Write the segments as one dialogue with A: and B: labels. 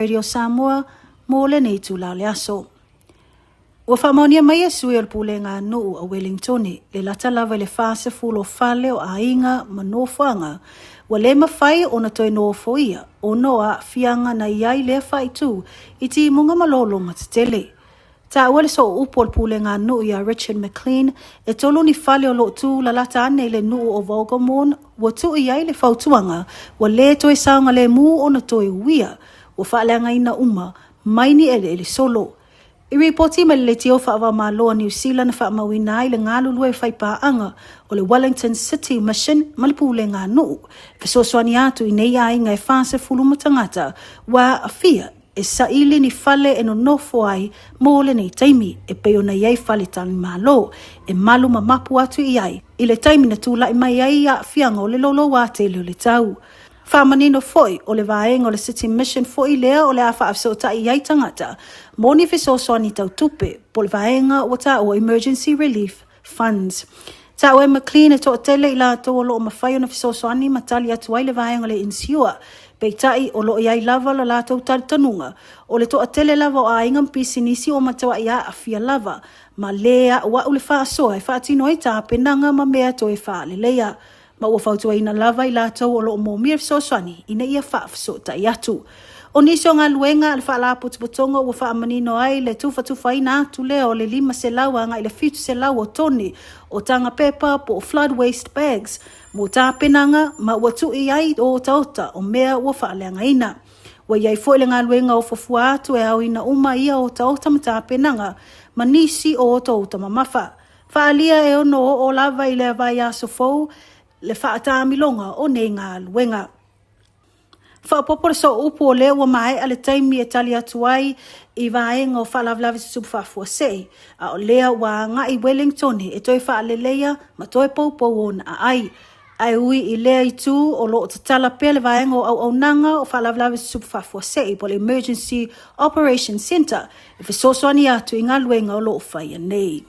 A: Radio Samoa mo lenei itula o le aso. Ua faamaonia mai e sui o le Pulega a Nuu a Wellingtone le lata lava i le 40 o fale o aiga ma nofoaga ua le mafai ona toe nofoia ona o aafiaga na i ai lea faaitu i timuga ma lologa tetele. Taua le sooupu o le pulega a nuu ia Richard McLean, e tolu ni fale o loo tu lalata ane i le nuu o Vogelmorn ua tuu i ai le fautuaga ua le toe saogalemu ona toe uia, ua faaleagaina uma mai ni eleele solo. I ripoti mai le leitio faava-o-Malo a Niu Sila na faamauina ai le galulue faipaaga o le Wellington City Mission ma le pulega a nuu e fesoasoani atu i nei aiga e 40 ma tagata ua aafia e saili ni fale e nonofo ai mo lenei taimi e pei ona i ai fale talimalo e malu ma mapu atu i ai i le taimi na tulai mai ai aafiaga o le lolouā tele o le tau. Faamanino foi, o le vaega o le City Mission foi lea o le a faafesootai i ai tagata mo ni fesoasoani tau tupe po o le vaega ua taua Emergency Relief Funds. Taua e McLean e toatele i latou o lo o mafai ona fesoasoani ma tali atu ai le vaega o le Insure, peitai o lo o i ai lava lo latou talitonuga o le toatele lava o aiga ma pisinisi ua matuai aafia lava ma lē auau le faasoa e faatino ai tapenaga ma mea toe faaleleia. Ma ua fautuaina lava i latou o lo o moomia le fesoasoani ina ia faafesootai atu. O nisi o galuega a le Faalapotopotoga ua faamanino ai le tufatufaina atu lea o le 500 agai i le 700 o tone o taga pepa po o flood waste bags mo tapenaga ma ua tuu i ai otaota o mea ua faaleagaina. Ua i ai foi le galuega o fuafua atu e aoina uma ia otaota ma tapenaga ma nisi o otaota mamafa. Faaalia e ono oo lava i le vaiaso fou le faataamiloga o nei galuega. Faaopoopo le sooupu o lea ua maea le taimi e tali atu ai i vaega o faalavelave tutupu faafuasei, a o lea ua agai Wellingtone e toe faaleleia ma toe poupou ona aai. Ae ui i lea itu, o lo o tatala pea le vaega o auaunaga o faalavelave tutupu faafuasei po o le Emergency Operation Centre e fesoasoani atu i galuega o lo o faia nei.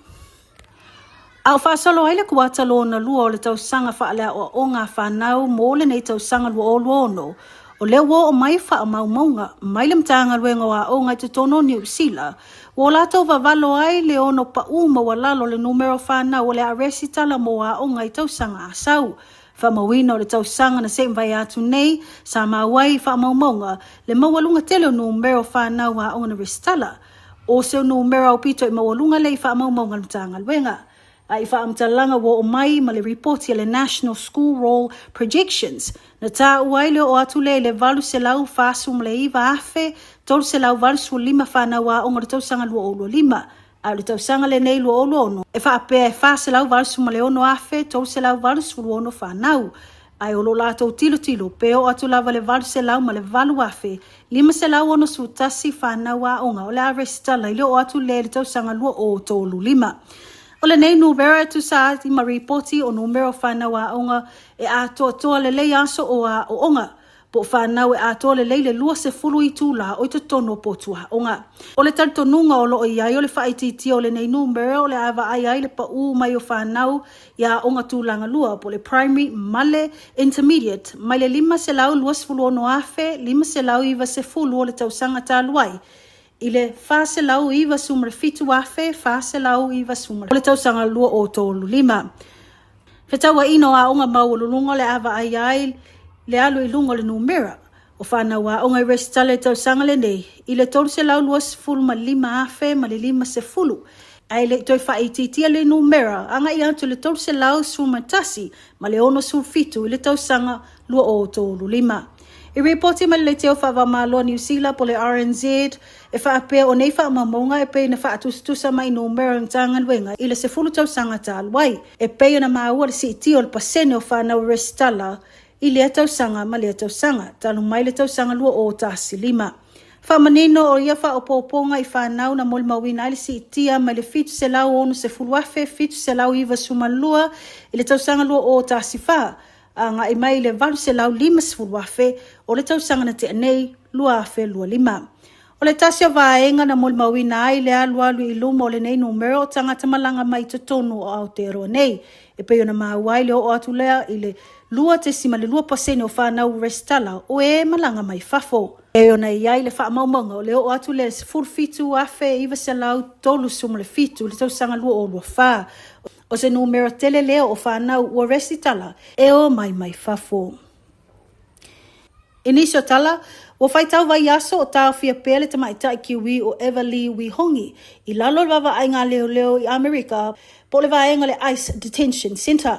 A: A o faasolo ai le kuata lona lua o le tausaga faaleaoaoga a fanau mo lenei tausaga 2026, o lea ua oo mai faamaumauga mai le Matagaluega o Aoga i totonu o Niu Sila, ua o latou vavalo ai le ono paʻu maualalo o le numera o fanau o le a resitala mo aoga i tausaga a sau. Faamauina o le tausaga na se i mavae atu nei, sa maua ai i faamaumauga le maualuga tele o numera o fanau aoga na resitala. ʻO se numera aupito i maualuga lea i faamaumauga a le Matagaluega. A i faamatalaga ua oo mai ma le ripoti a le National School Roll Projections, na taua ai le oo atu lea i le 849,385 fanau aoga o le tausaga 2025, a o le tausaga lenei 2026, e faapea e 486,386 fanau, ae o lo latou tilotilo pe oo atu lava le 808,561 fanau aoga o le a resitala i le oo atu lea i le tausaga 2035. O lenei numera e tusa ai ma ripoti o numera o fanau aoga e atoatoa lelei aso o aoaoga, po o fanau e atoa lelei le 20 itula o i totonu o potu aoga. O le talitonuga o lo o i ai o le faaitiitia o lenei numera o le a vaai ai le paʻū mai o fanau i aoga tulaga lua po o le primary ma le intermediate mai le 526,590 o le tausaga talu ai i le 497,490 o le tausaga 2035. Fetauaiga o aoga maualuluga o le a vaaia ai le alu i luga o le numera o fanau aoga i resitala i le tausaga lenei i le 325,050, ae le i toe faaitiitia le numera agai atu i le 311 ma le 67 i le tausaga 2035. I ripoti mai le Leitio Faava-o-Malo a Niu Sila po o le RNZ e faapea o nei faamaumauga e pei ona faatusatusa mai numera o le Matagaluega i le 10 tausaga talu ai, e pei ona maua le siitia o le pasene o fanau resitala i lea tausaga ma lea tausaga talu mai le tausaga 2015. Faamanino o ia faaopoopoga i fanau na molimauina ai le siitia mai le 760,792 i le tausaga 2014 agai mai i le 850,000 o le tausaga na tea nei, 2025. O le tasi o vaega na molimauina ai le alualu i luma o lenei numera o tagata malaga mai i totonu o Aotearoa nei, e pei ona maua ai le oo atu lea i le 2.2 pasene o fanau resitala o e malaga mai fafo. E ona i ai le faamaumauga o le oo atu le 17,937 i le tausaga 2024, o se numera tele lea o fanau ua resitala e o mai mai fafo. I nisi o tala, ua faitau vaiaso o taofia pea le tamaitai Kiwi o Eva-Lee Wihongi i lalo o le vaavaaiga a leoleo i Amerika po o le vaega o le ice Detention Centre.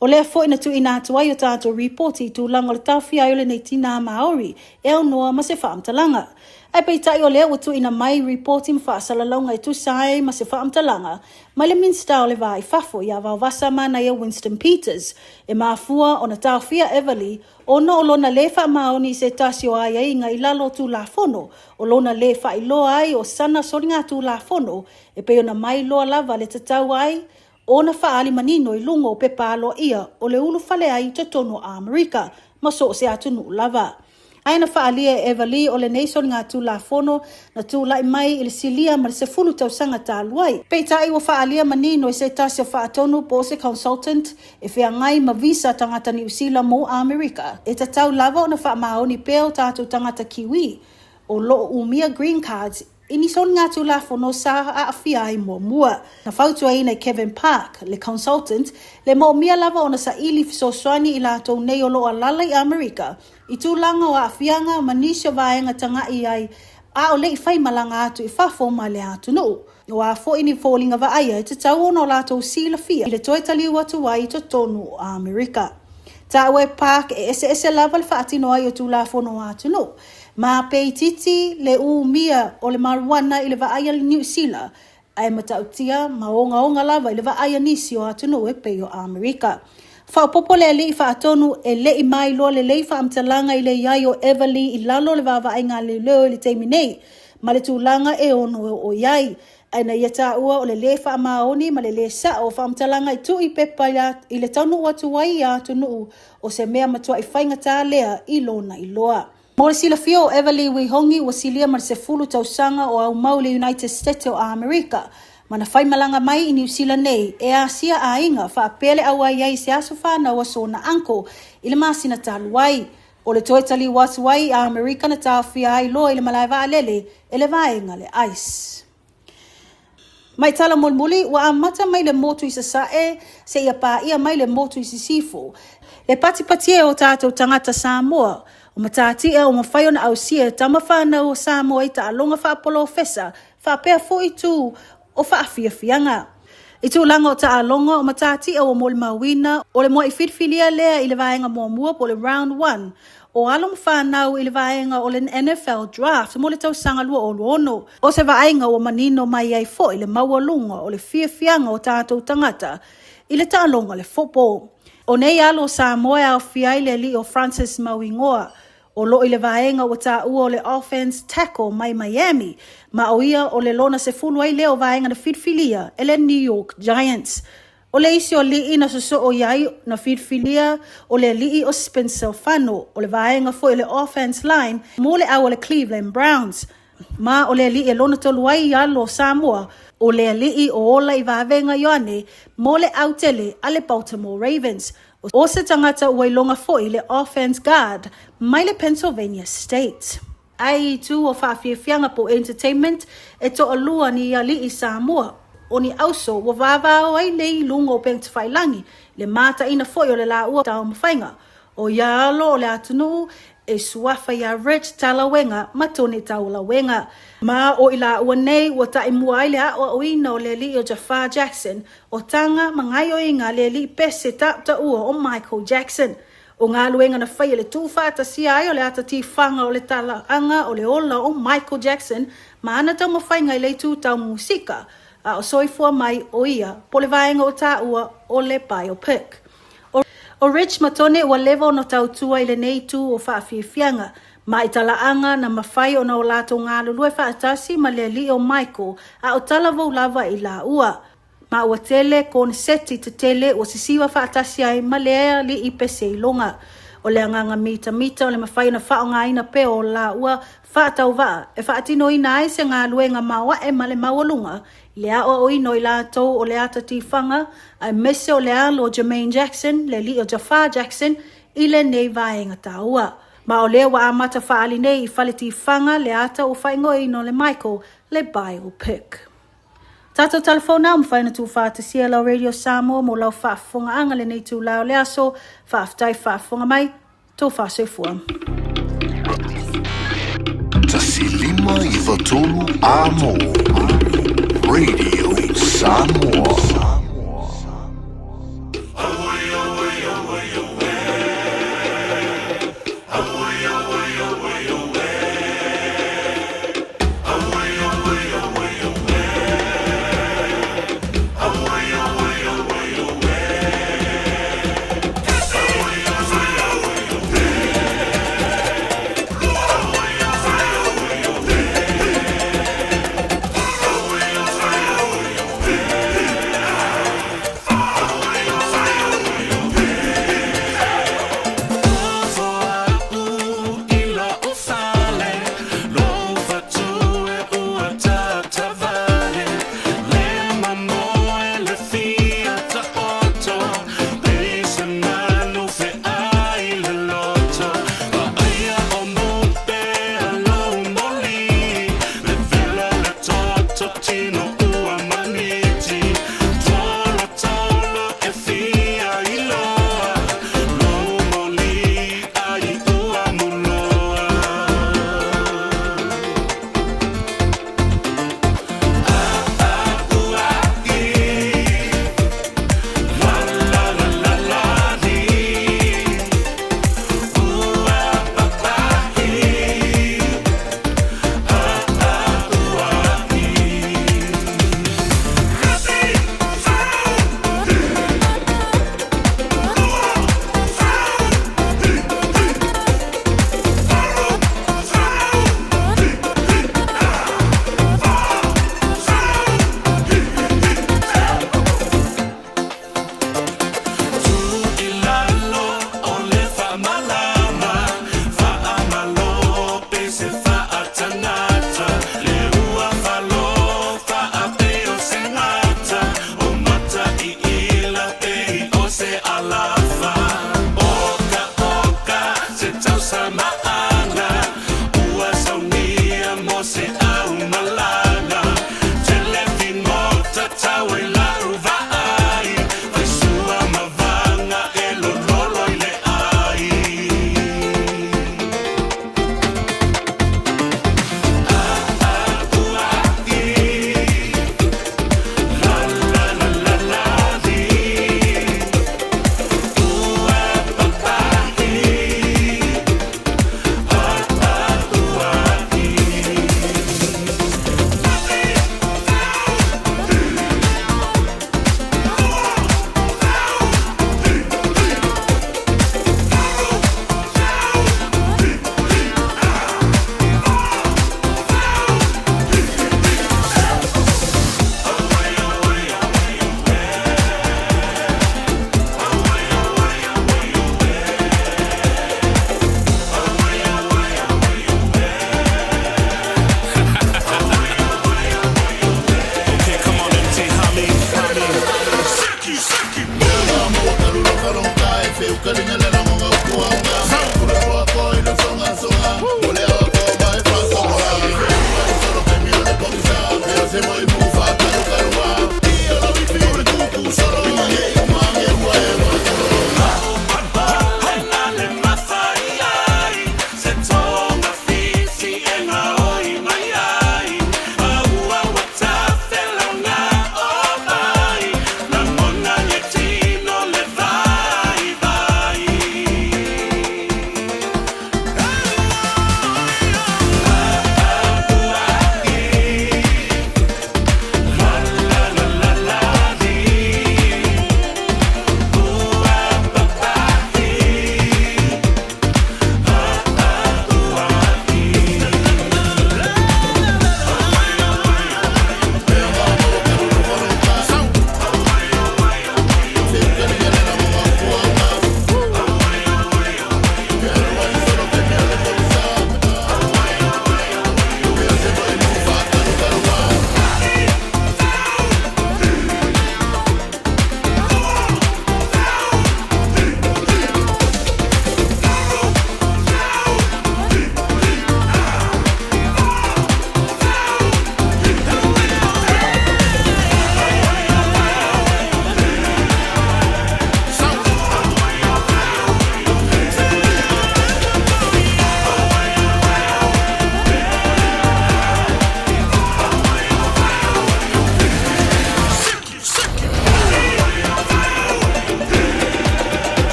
A: O lea foi na tuuina atu ai o tatou ripoti i tulaga o le taofia ai o lenei tinā Māori e aunoa ma se faamatalaga. Ae peitai o lea ua tuuina mai ripoti ma faasalalauga e tusa ai ma se faamatalaga mai le Minisita o le Va i Fafo ia Vaovasa Manaia Winston Peters e mafua ona taofia Eva-Lee ona o lona lē faamaoni i se tasi o aiaiga i lalo o Tulafono o lona lē faailoa ai o sana soligatulafono e pei ona mailoa lava le tatau ai ona faaali manino i luga o pepa aloaia o le ulufale ai i totonu o Amerika ma so o se atunuu lava. Ae na faaalia e Eva-Lee o lenei soligatulafono na tulai mai i le silia ma le 10 tausaga talu ai. Peitai ua faaalia manino e se tasi o faatonu po o se consultant e feagai ma visa tagata Niu Sila mo Amerika, e tatau lava ona faamaoni pea o tatou tagata Kiwi o lo o umia green cards i ni soligatulafono sa aafia ai muamua. Na fautuaina e Kevin Park, le consultant, le moomia lava ona saili fesoasoani i latou nei o lo o alala i Amerika i tulaga o aafiaga ma nisi o vaega taga'i ai a o le i fai malaga atu i fafo mai le atunuu. O a foi ni foliga vaaia e tatau ona o latou silafia i le toe taliu atu ai i totonu o Amerika. Taua e Park e eseese lava le faatino ai o Tulafono a atunuu, ma pe itiiti le umia o le marijuana i le vaai a le Niu Sila, ae matautia ma ogaoga lava i le vaai a nisi o atunuu e pei o Amerika. Faaopoopo le alii faatonu e le i mailoa lelei faamatalaga i le i ai o Eva-Lee i lalo o le vaavaaiga a leoleo i le taimi nei, ma le tulaga e ono oo i ai, ae na ia taua o le lē faamaoni ma le lē sa'o o faamatalaga i tuu i pepa i le taunuu atu ai i atunuu o se mea matua'i faigata lea i lona iloa. Mo le silafia o Eva-Lee Wihongi ua silia ma le 10 tausaga o aumau i le United Stete o Amerika ma na faimalaga mai i Niu Sila nei e asia aiga faapea le auai ai i se aso fanau a sona uncle i le masina talu ai. O le toe taliu atu ai i Amerika na taofia ai loa i le malae vaalele e le vaega le ice. Mai tala mulimuli, ua amata mai le motu i Sasae seia paia mai le motu i Sisifo. Le patipatia e o tatou tagata Samoa, o matatia ua mafai ona ausia e tama fanau o Samoa i taaloga faapolofesa faapea foi itu o faafiafiaga. I tulaga o taaloga o matatia ua molimauina, o le mua'i filifilia lea i le vaega muamua po o le Round One o alo ma fanau i le vaega o le NFL Draft mo le tausaga 2026. O se vaaiga ua manino mai ai foi le maualuga o le fiafiaga o tatou tagata i le taaloga o le football. O nei alo o Samoa e aofia ai le alii o Francis Mauigoa, O lo o i le vaega ua taua o le offense tackle mai Miami, ma o ia o le lona 10 ai lea o vaega na filifilia e le New York Giants. O le isi o alii na sosoo i ai na filifilia o le alii o Spencer Fano, o le vaega foi o le offense line mo le au a le Cleveland Browns. Ma o le alii e lona tolu ai i alo o Samoa, o le alii o Ola i Vavega Ioane mo le au tele a le Baltimore Ravens. O se tagata ua iloga foi le offense guard mai le Pennsylvania State. Ae i itu o faafiafiaga po o entertainment, e toalua ni alii Samoa, o ni auso ua vavao ai nei i luga o upegatafailagi, le mataina foi o le laua taumafaiga. O ia alo o le atunuu e suafa iā Rich Talauega ma Tony Taulauega. Ma o i laua nei ua taimua ai le aʻoaʻoina o le alii o Jaafar Jackson, o taga ma gaioiga a le alii pese taʻutaʻua o Michael Jackson. O galuega na faia le tuufaatasia ai o le ata tifaga o le talaaga o le ola o Michael Jackson ma ana taumafaiga i le itu tau musika, a o soifua mai o ia po le vaega o taua o le biopic. O Rich ma Tone ua leva ona tautua i lenei itu o faafiafiaga, ma i talaaga na mafai ona o latou galulue faatasi ma le alii o Michael, a o talavou lava i laua. Ma ua tele koneseti tetele ua sisiva faatasi ai ma le alii pese iloga. O le agaga mitamita o le mafai ona faaaogaina pea o laua faatauvaa e faatinoina ai se galuega maoae ma le maualuga i le aoaoina o i latou o le ata tifaga aemaise o le alo o Jermaine Jackson, le alii o Jaafar Jackson, i lenei vaega taua. Ma o lea ua amata faaali nei i fale tifaga le ata ua faaigoaina o le Michael le Biopic. Tatou talafou ua mafai ona tuufaatasia lau Radio Samoa mo lau faafofogaaga lenei itulā o le aso. Faafetai faafofoga mai. Tofa soifua.
B: 1 5 93 Amo Radio Samoa.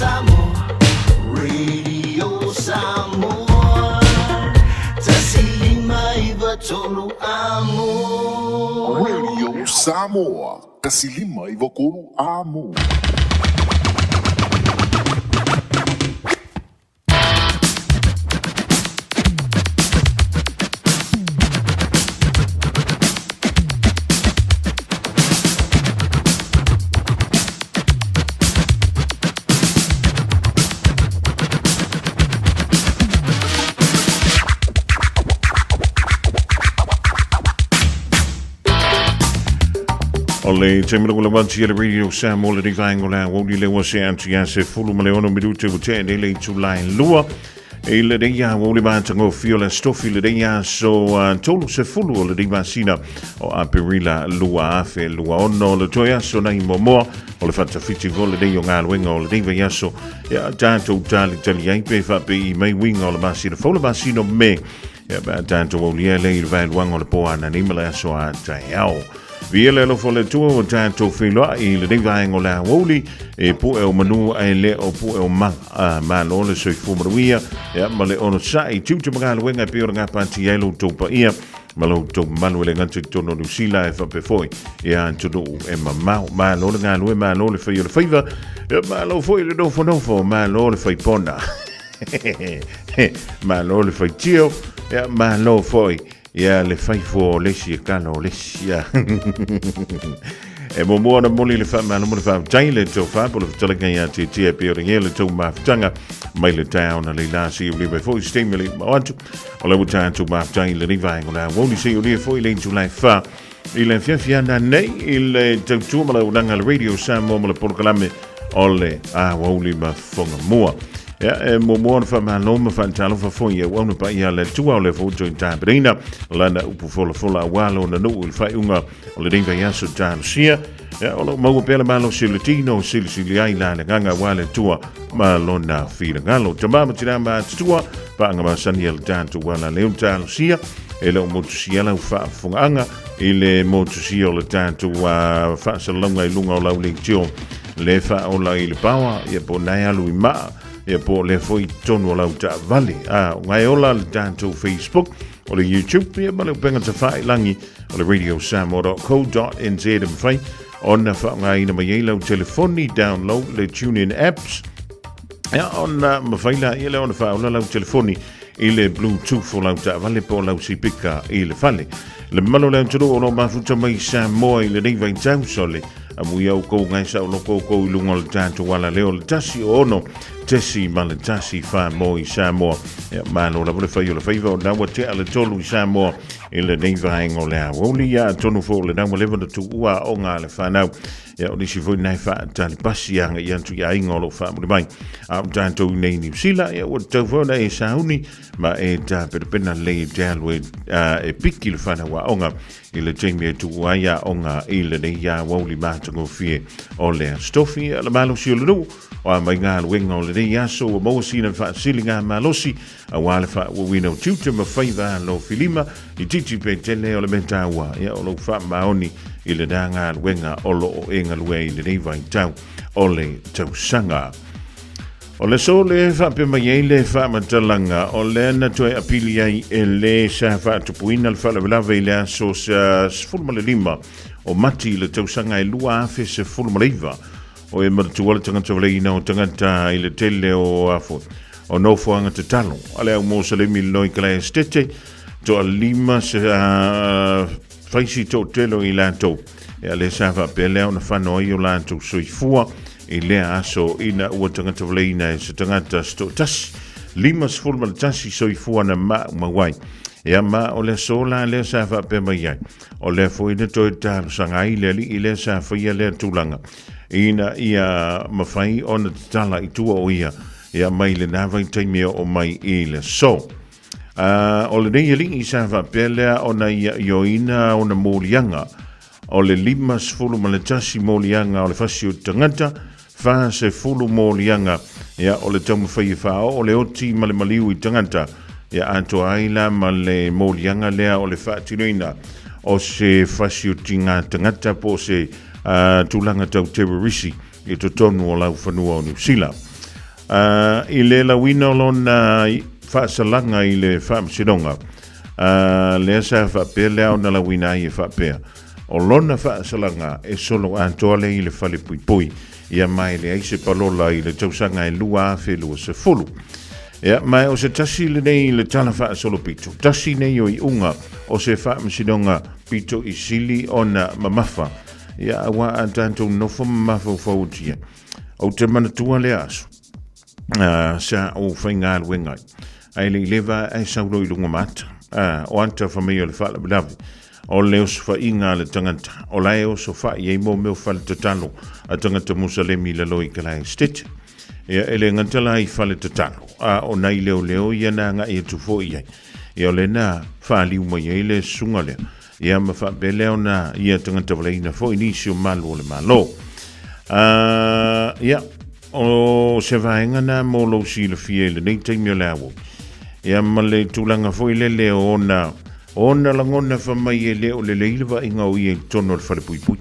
B: Samoa, Radio Samoa, 1 5 9 3 Amo.
C: Radio Samoa, 1 5 9 3 Amo.
D: O le taimi lagolago atu i le Radio Samoa le vaenga o le aoauli lea ua se atu ia se 16 minute ua tea nei le itula e 2 i lenei aoauli matagofie o le Aso Tofi lenei aso 30 o lenei masina o Aperila 2026. Le toe aso nai muamua o le faatafiti foi lenei o galuega o lenei vaiaso ia tatou talitali ai pe faapei mai uiga o le masina fou le masina o Me ia pe a tatou aulia lea i le vaeluaga o le po ananei ma le aso a taeao. Viia le alofa o le Atua ua tatou feiloai i lenei vaega o le aoauli e pu'e o manu ae le o pu'e o mala. A, malo le soifua manuia ia ma le onosai tiute ma galuega e pei ona gapatia ai lo outou paia ma lo outou mamalu e le gata i totonu o Niu Sila ae faapea foi i atunuu e mamao. Malo le galue, malo le fai o le faiva, ia malo foi le nofonofo, malo le faipona. Malo le faitio, ia malo foi ia le faifo o le isi e kala o le isi. Ia. E muamua ona momoli le faamalo ma le faafetai le tofa po le fetalaiga ia Tietie e pei ona i ai le tou mafutaga mai le taeao na leila se i ulia mai foi se taimi le mao atu. O le ua tatou mafuta i lenei vaega o le aoauli se i ulia foi le itula e 4 i le afiafi ana nei i le tautua ma le auaunaga a le Radio Samoa ma le polokalame o le aoauli ma Fogamua. Ia, e muamua ona faamalo ma faatalofa foi i auauna paia a le Atua o le foi toe tapenaina lana upu folafola aua lona nuu i le faaiuga o lenei vaiaso talosia. Ia, o lo o maua pea le malosi o le tino silisili ai la le agaga aua le Atua ma lona finagalo. Tama ma tina ma matutua, paaga masani a le tatou ala leo talosia, e le o motusia lau faafofogaaga i le motusia o le tatou faasalalauga i luga o lau leitio le faaola i le paoa, ia po o nae alu i maa, ia po o lea foi i totonu o lau taavale. A, o ngae ola le tatou Facebook, o le YouTube, ia ma le upega tafailangi o le radiosamoa.co.nz e mafai ona faaaogaina mai ai lau telefoni, download le TuneIn apps, ia ona mafai laia lea ona faaola lau telefoni i le Bluetooth o lau taavale po o lau sipika i le fale. Le mamalu o le atunuu o lo o mafuta mai i Samoa i lenei vaitau sole, amuia oukou ngai saoloko oukou i luga o le tatou alaleo le 1 6 .1 mo i Samoa. Ia, malo lava le fai o le faiva o lena ua tea le 3 i Samoa i lenei vaega o le aoauli. Ia, atonu foi o lena ua leva ona tuua aoga a le fanau. Ia, o nisi foi na e faatalipasi agai atu i aiga o lo o faamuli mai. A o tatou i nei Niu Sila, ia ua tatau foi ona e sauni ma e tapenapena lelei e te alu e, e piki le fanau aoga i le taimi e tuu ai aoga i lenei aoauli matagofie o le Aso Tofi. Ia, le malosi o le nuu, o a mai galuega o lenei aso ua maua sina faasiliga malosi aua le faaauauina o tiute ma faiva alofilima i titi pe tele o le mea taua, ia o lou faamaoni i lena galuega o lo o e galue ai i lenei vaitau o le tausaga. O le aso le faapea mai ai le faamatalaga o lea na toe apili ai e le sa faatupuina le faalavelave i le aso 15 o Mati i le tausaga e 2019. O e manatua le tagata valeina o tagata i le tele o afo o nofoaga tatalo a le au Mosalemi le noi kala estete toa lima se faisi toatele o i latou e le sa faapea lea ona fano ai o latou soifua i lea aso ina ua tagata valeina e se tagata se toatasi 51 soifua na maumau ai. Ia ma o le aso la lea sa faapea mai ai. O lea foi na toe talosaga ai le alii lea sa faia lea tulaga ina ia mafai ona tatala i tua o ia ia mai lena vaitaimi e oo mai i le aso. O lenei alii sa faapea lea ona ia ioeina ona moliaga o le 51 moliaga o le fasi o tagata, 40 moliaga ia o le taumafai e faaoo le oti ma le maliu i tagata ia atoa ai la ma le moliaga lea o le faatinoina o se fasiotiga tagata po o se tulaga tau terrorisi i totonu o laufanua o Niu Sila. I le lauina o lona faasalaga i le faamasinoga, lea sa faapea lea ona lauina ai e faapea, o lona faasalaga e solo atoa lea i le fale puipui, ia ma e leai se palola i le tausaga e 2020. Ia, ma o se tasi lenei i le tala faasolopito, tasi nei o iuga o se faamasinoga pito i sili ona mamafa, ia auā a tatou nofo ma mafaufautia. Ou te manatua lea aso, sa ou faigaluega ai, ae le i leva ae sau loa i luga ma ata. O ata fai mai o le faalavelave, o le osofaiga a le tagata, o la e osofai ai mō mea o fale tatalo a tagata Musalemi i lalo i Kalae Estate. Ia, e le gata la i fale tatalo, a o nai leoleo ia na agai atu foi i ai. Ia, o lea na faaliu mai ai le susuga lea, ia ma faapea lea ona ia tagata valaina foi nisi o malu o le Malo. Ia, o se vaega na mo lou silafia i lenei taimi o le aoauli. Ia ma le tulaga foi lele o ona, ona lagona fai mai e le o lelei le vaaiga o ia i totonu o le falepuipui.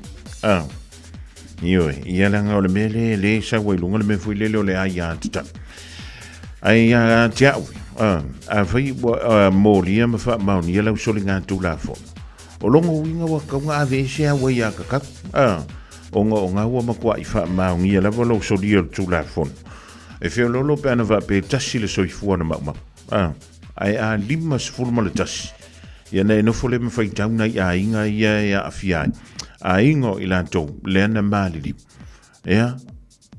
D: Ioe, ia leaga o le mea lea e le sau ai luga le mea foi lele o le aiatatau. Ae ia te au, afai ua molia ma faamaonia lau soligatulafono, o lona uiga ua tatau ona aveese au aiatatau, ona o na ua matuai faamaonia lava lou solia o le Tulafono. E feoloolo pe ana faapea e tasi le soifua na maumau, ae a 51, ia na e nofo lea ma faitau nai aiga ia e aafia ai, aiga o i latou lea na maliliu. Ia,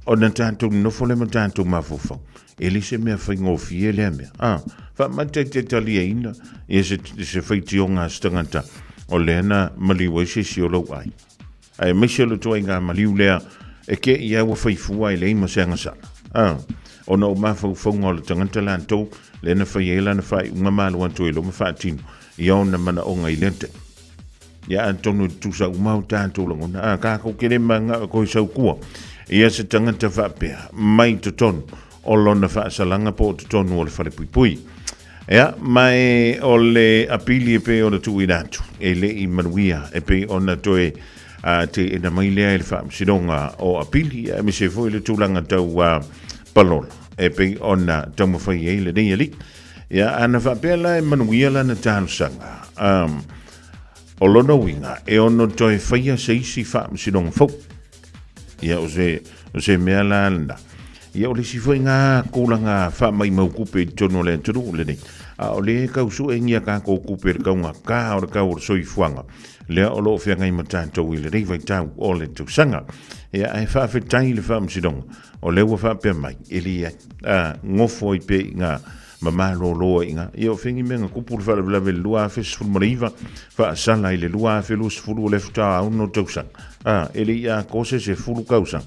D: ona tatou nonofo lea ma tatou mafaufau, e le se mea faigofie lea mea. Faamataitaialiaina ia se faitioga a se tagata o lea na maliu ai se isi o lou aiga. Aemaise o le ituaiga maliu lea e te i a ua fai fua e leai ma se agasala. Ona o mafaufauga o le tagata latou lea na fai ai lana faaiuga ma alu atu ai loa ma faatino ia ona manaoga i lea taimi. Ia atonu e tutusa uma o tatou lagona, a tatou te le manao e toe saukua ia se tagata faapea mai totonu o lona faasalaga po o totonu o le falepuipui. Ia, ma e o le apili e pei ona tuuina atu, e le i manuia e pei ona toe teena mai lea e le Faamasinoga o Apili, aemaise foi le tulaga tau palola e pei ona taumafai ai lenei alii. Ia, ana faapea la e manuia lana talosaga, o lona uiga e ono toe faia se isi faamasinoga fou. Ia, o se, o se mea la lena. Ia, o le isi foi ngā tulaga faamaimau kupe i totonu o le atunuu lenei. A o lea e tau suengia tatou kupe i le taugata o le tau o le soifuaga, lea o lo o feagai ma tatou i lenei vaitau o le tausaga. Ia, ae faafetai i le Faamasinoga, o lea ua faapea mai, e leai, nofo ai pea i ina ma malolo ai i ina. Ia, o fea ni mea na tupu le faalavelave i le 2019, faasala i le 2020 o lea faatoa 6 tausaga. E le i atoa se 10 tausaga,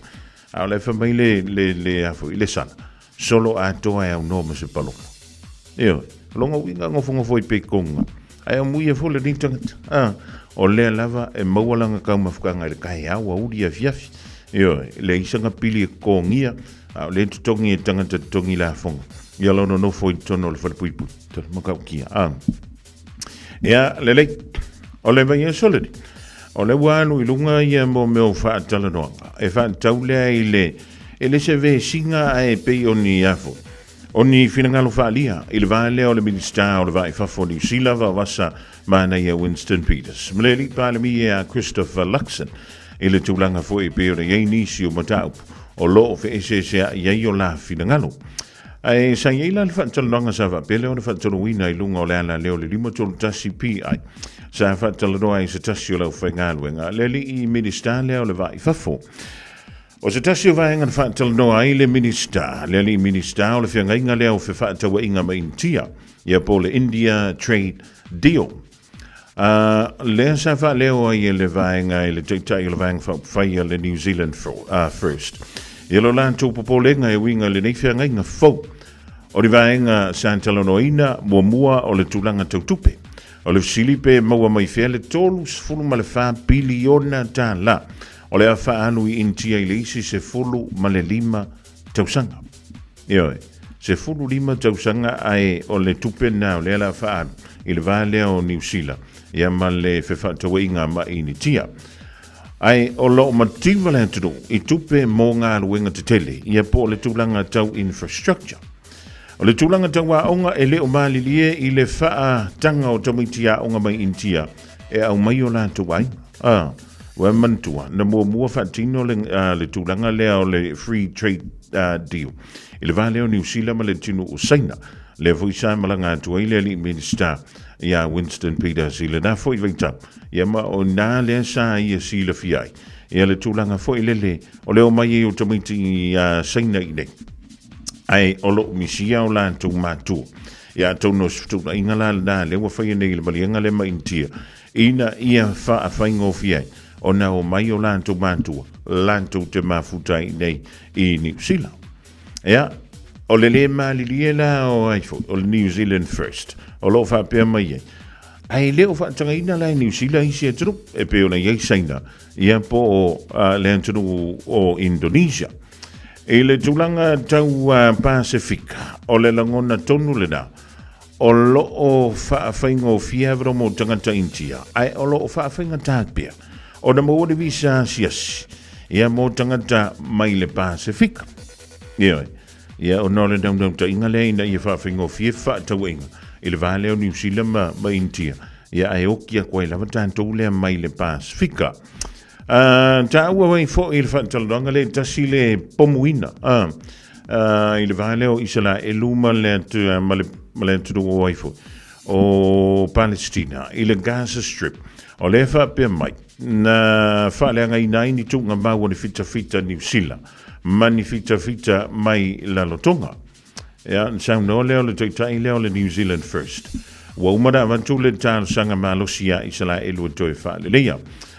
D: a o la e fai mai le, le, le, a foi, le sala, solo atoa e aunoa ma se paloka. Ioe, o lona uiga nofonofo ai pea i totonu i ina. Ae amuia foi lenei tagata, o lea lava e maua lana taumafataga i le taeao, aoauli, afiafi. Ioe, leai sana pili e totogia, a o lea e totogi e le tagata totogi lafoga ia lona nofo i totonu o le falepuipui. Tala matautia. Ia, lelei. O le vaiaso lenei, o lea ua alu i luga ia mo mea o faatalanoaga. E faatatau lea i le, e le se vesiga ae pei o ni a foi, o ni finagalo faaalia i le va lea o le Minisita o le Va i Fafo o Niu Sila, Vaovasa Manaia Winston Peters, ma le Alii Palemia ia Christopher Luxon, i le tulaga foi e pei ona i ai nisi o mataupu o lo o feeseesea'i ai o la finagalo. Ae sa i ai la le faatalanoaga sa faapea lea ona faataunuuina i luga o le alaleo o le 531 PI. Sa faatalanoa ai se tasi o le aufaigaluega, le alii Minisita lea o le Va i Fafo. O se tasi o vaega na faatalanoa ai le Minisita, le alii Minisita o le feagaiga lea o fefaatauaiga ma Initia, ia po o le India Trade Deal. Lea sa faaleo ai e le vaega i le Taitai o le Vaega Faaupufai a le New Zealand First. Ia lo latou popolega e uiga i lenei feagaiga fou. O le vaega sa talanoaina muamua o le tulaga tau tupe. O le fesili pe maua mai fea le $34 piliona tala o le a faaalu i Initia i le isi 15 tausaga. Ioe, 15 tausaga ae o le tupe lena o lea o le a faaalu i le va lea o Niu Sila ia ma le fefaatauaiga ma Initia. Ae o lo o mativa le atunuu i tupe mo galuega tetele, ia po o le tulaga tau infrastructure. O le tulaga tau aoga e le o malilie i le faataga o tamaiti aoga mai Initia e aumai o latou aiga. A, ua manatua, na muamua faatino le, le tulaga lea o le free trade deal i le va lea o Niu Sila ma le atunuu o Saina. Lea foi sa malaga atu ai le alii Minisita ia Winston Peters i lena foi vaitau. Ia ma o ina lea sa ia silafia ai. Ia le tulaga foi lele o le omai ai o tamaiti i Saina i nei. Ae o lo o misia o latou matua. Ia atonu o se fetuunaiga la lena lea ua faia nei i le maliega lea ma Initia, ina ia faafaigofie ai ona omai o latou matua latou te mafuta ai i nei i Niu Sila. Ia, o le lē malilie la o ai foi, o le New Zealand First, o lo o faapea mai ai. Ae le o faatagaina la e Niu Sila isi atunuu, e pei ona i ai Saina, ia po o le atunuu o Indonesia. I le tulaga tau Pasefika, o le lagona tonu lena, o lo o faafaigofie avanoa mo tagata Initia, ae o lo o faafaigata pea ona maua ni visa asiasi ia mo tagata mai le Pasefika. Ioe, ia ona o le naunautaiga lea ina ia faafaigofie fefaatauaiga i le va lea o Niu Sila ma, ma Initia, ia ae oki atu ai lava tatou lea mai le Pasefika. Taua ai foi le faatalanoaga lea tasi le pomuina i le va lea o Isalaelu ma le atu, ma le, ma le atunuu o ai foi o Palestina i le Gaza Strip. O lea faapea mai na faaleagaina ai ni tuugamau o ni fitafita Niu Sila ma ni fitafita mai Lalotoga. Ia, na saunoa lea o le taitai lea o le New Zealand First. Ua uma ona avatu le talosaga malosi iā Isalaelu e toe faaleleia.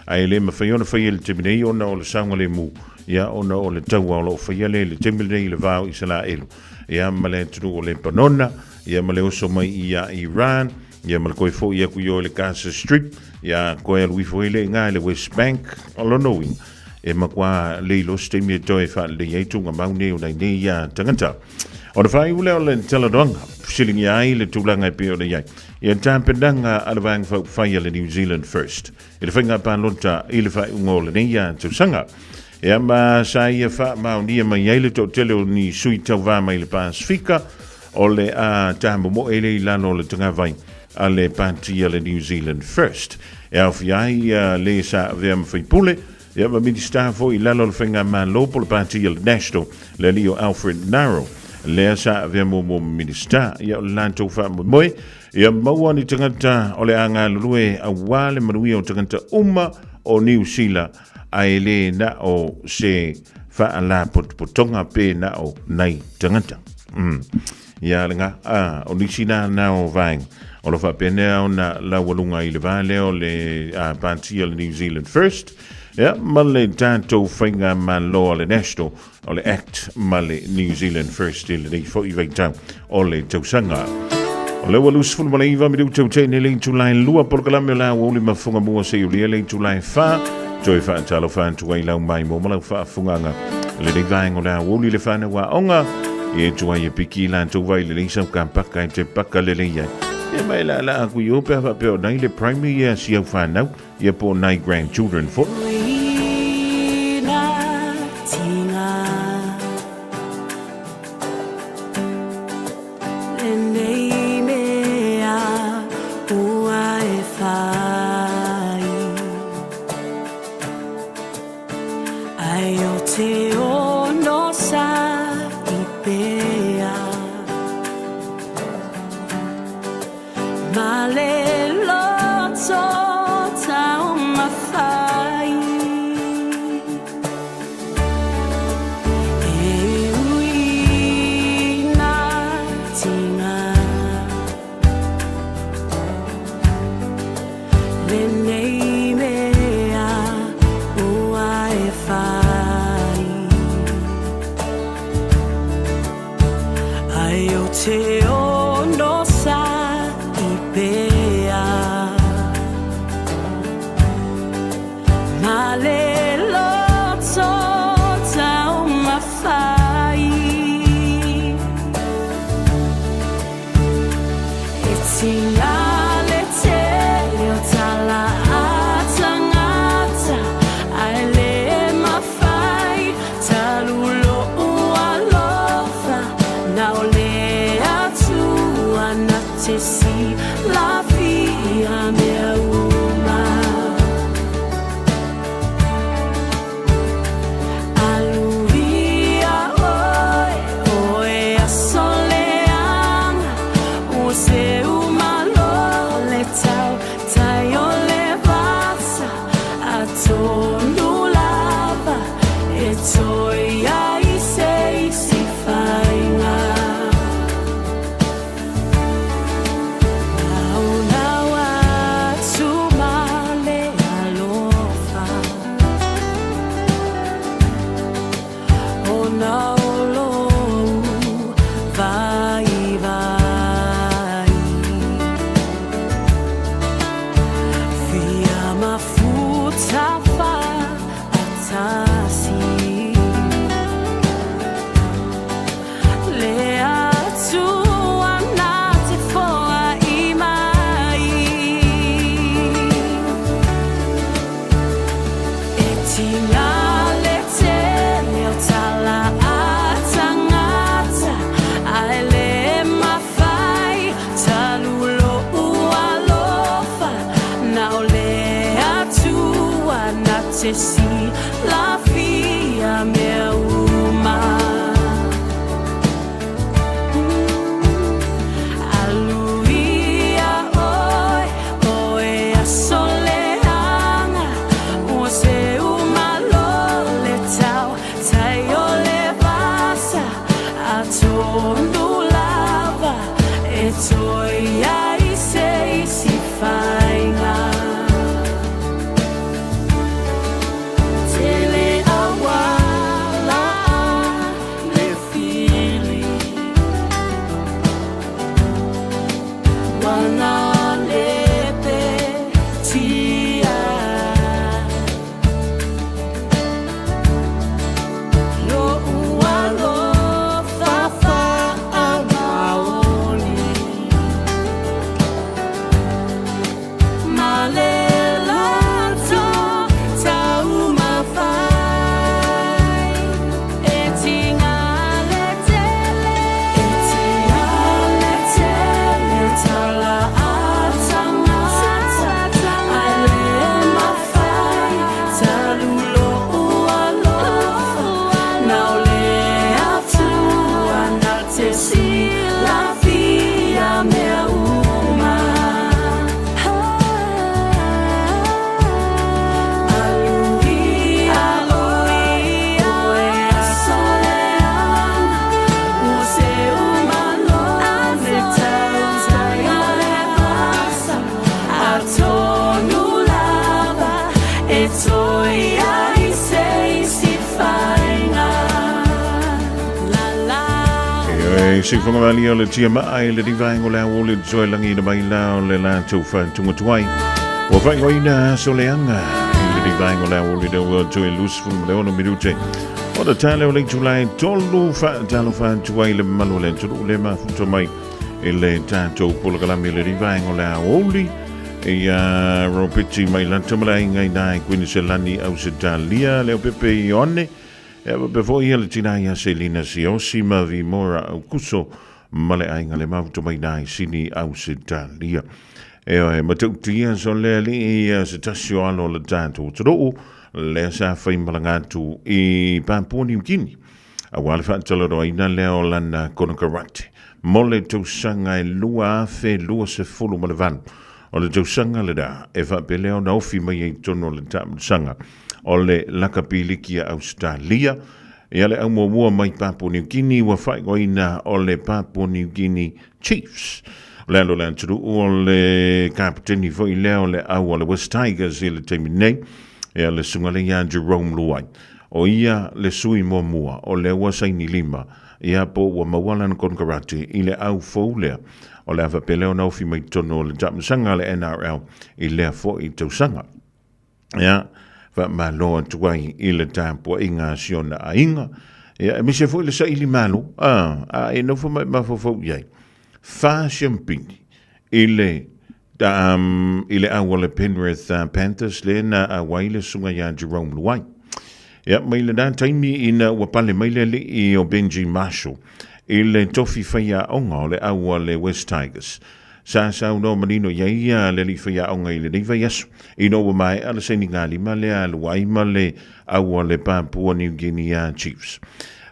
D: Ae le mafai ona faia i le taimi nei ona o le saogalemu, ia, ona o le taua o lo o faia lea i le taimi lenei i le va o Isalaelu, ia, ma le atunuu o Lepanona, ia, ma le oso mai iā Iran, ia, ma le toe foi atu i o i le Gaza Strip, ia, toe alu ifo ai lea i ina i le West Bank. O lona uiga, e matua le iloa se taimi e toe faaleleia ai tuugamau nei o nai nei tagata. Ona faaiu lea o le talanoaga, fesiligia ai le tulaga e pei ona i ai ia tapenaga a le Vaega Faaupufai a le New Zealand First i le faiga palota i le faaiuga o lenei tausaga. Ia ma sa ia faamaonia mai ai le toatele o ni sui tauva mai le Pasifika o le a tamomoe lea i lalo o le tagavai a le pati a le New Zealand First. E aofia ai le sa avea ma faipule, ia ma Minisita foi i lalo o le Faigamalo po o le pati a le National, le alii o Alfred Ngaro, lea sa avea muamua ma Minisita. Ia o le latou faamoemoe, ia maua ni tagata o le a galulue aua le manuia o tagata uma o Niu Sila, ae le na o se faalapotopotoga pe na o nai tagata. Ia lenga, a, o nisi na na o vaega. O lo faapena ona laualuga i le va lea o le pati o le New Zealand First, ia, ma le tatou faigamalo a le National, o le Act ma le New Zealand First i lenei foi vaitau o le tausaga. O le ua 29 minuta o teine le itula e 2 polokalame o le aoauli ma fugamua seia ulia le itula e 4. Toe faatalofa atu ai lau mai mo ma lau faafugaga. Lenei vaega o le aoauli le whanau aoga. E tu ai e piki latou vai lelei sau ka paka e te paka lelei ai. E mai la la aku i o pe faapea o nai le primary ia si au whanau ia po o nai grandchildren foi.
B: te silafia mea uma. Aluia oe, oe aso leaga, ua seu malo le tau tai o le vasa, atonu lava e toe ai se isi faiga. Naonao atu ma le alofa, Ona o lou vaivai. Fia mafuta faatasi. Le Atua na te foai mai. E tinga le tele o tala a tangata, ae le mafai talu lou alofa, na o le Atua na te silafia mea uma. Aluia oe, oe aso leaga, ua seu malo le tau tai o le vasa, atonu lava e toe ai se isi faiga. Tele auala le fili, wana lepe tia. Lo'u alofa faamaoni, ma le loto taumafai. E tiga le tele, e tiga le tele tala a tagata, ae le mafai talu lou alofa, na o le Atua na te silafia mea uma. Aluia oe, oe aso leaga, ua seu malo le tau tai o le vasa, atonu lava e toe ai se isi faiga. La la.
D: E siufogamali o le tia maa i le divaenga o le aoauli le toelagi na mai la o le latou faatugatuai. Ua faaigoaina aso leaga i le divaenga o le aoauli le ua toe 26 minute. O le tale o le itula e tolu faatalofa atu ai le mamalu o le atunuu le mafuta mai i le tatou polokalame le divaenga o le aoauli. Ia Ropeti mai lata ma le aiga i nai Kuiniselani Ausetalia, Leaupepe Ioane, E faapea foi ia le tina ia Selina Siosi ma Vimora Aukuso ma le aiga le mafuta mai nai Sini Ausetalia. E oe, matautia so le alii ia se tasi o alo o le tatou atunuu, lea sa faimalaga atu i Papua Niu Kini. Aua le faatalanoaina lea o lana konokarate mo le tausaga e 2028. O le tausaga lena e faapea lea ona ofi mai ai i totonu o le taamilosaga o le lakapi liki a Ausetalia. Ia le au muamua mai Papua Niu Kini ua faaigoaina o le Papua Niu Guinea Chiefs. O le alo o le atunuu o le kapeteni foi lea o le au a le West Tigers i le taimi nei, ia le susuga lea ia Jerome Luai. O ia le sui muamua o lea ua saini lima ia po ua maua lana konekarate i le au fou lea o le a faapea lea ona ofi mai totonu o le taamilosaga a le NRL i lea foi tausaga. Ia, faamalo atu ai i le tapuaiga a si ona aiga. Ia, aemaise foi le saili malo, a, a e nofo mai mafaufau i ai. Fa siampini i le i le au o le Penrith Panthers le na auai le susuga ia Jerome Luai. Ia, mai lena taimi ina ua pale mai le alii o Benji Marshall i le tofi faiaoga o le au a le West Tigers. Sa saunoa manino i ai ia le alii faiaoga i lenei vaiaso, ina ua maea le sainigalima lea a Luai ma le au a le Papua New Guinea Chiefs.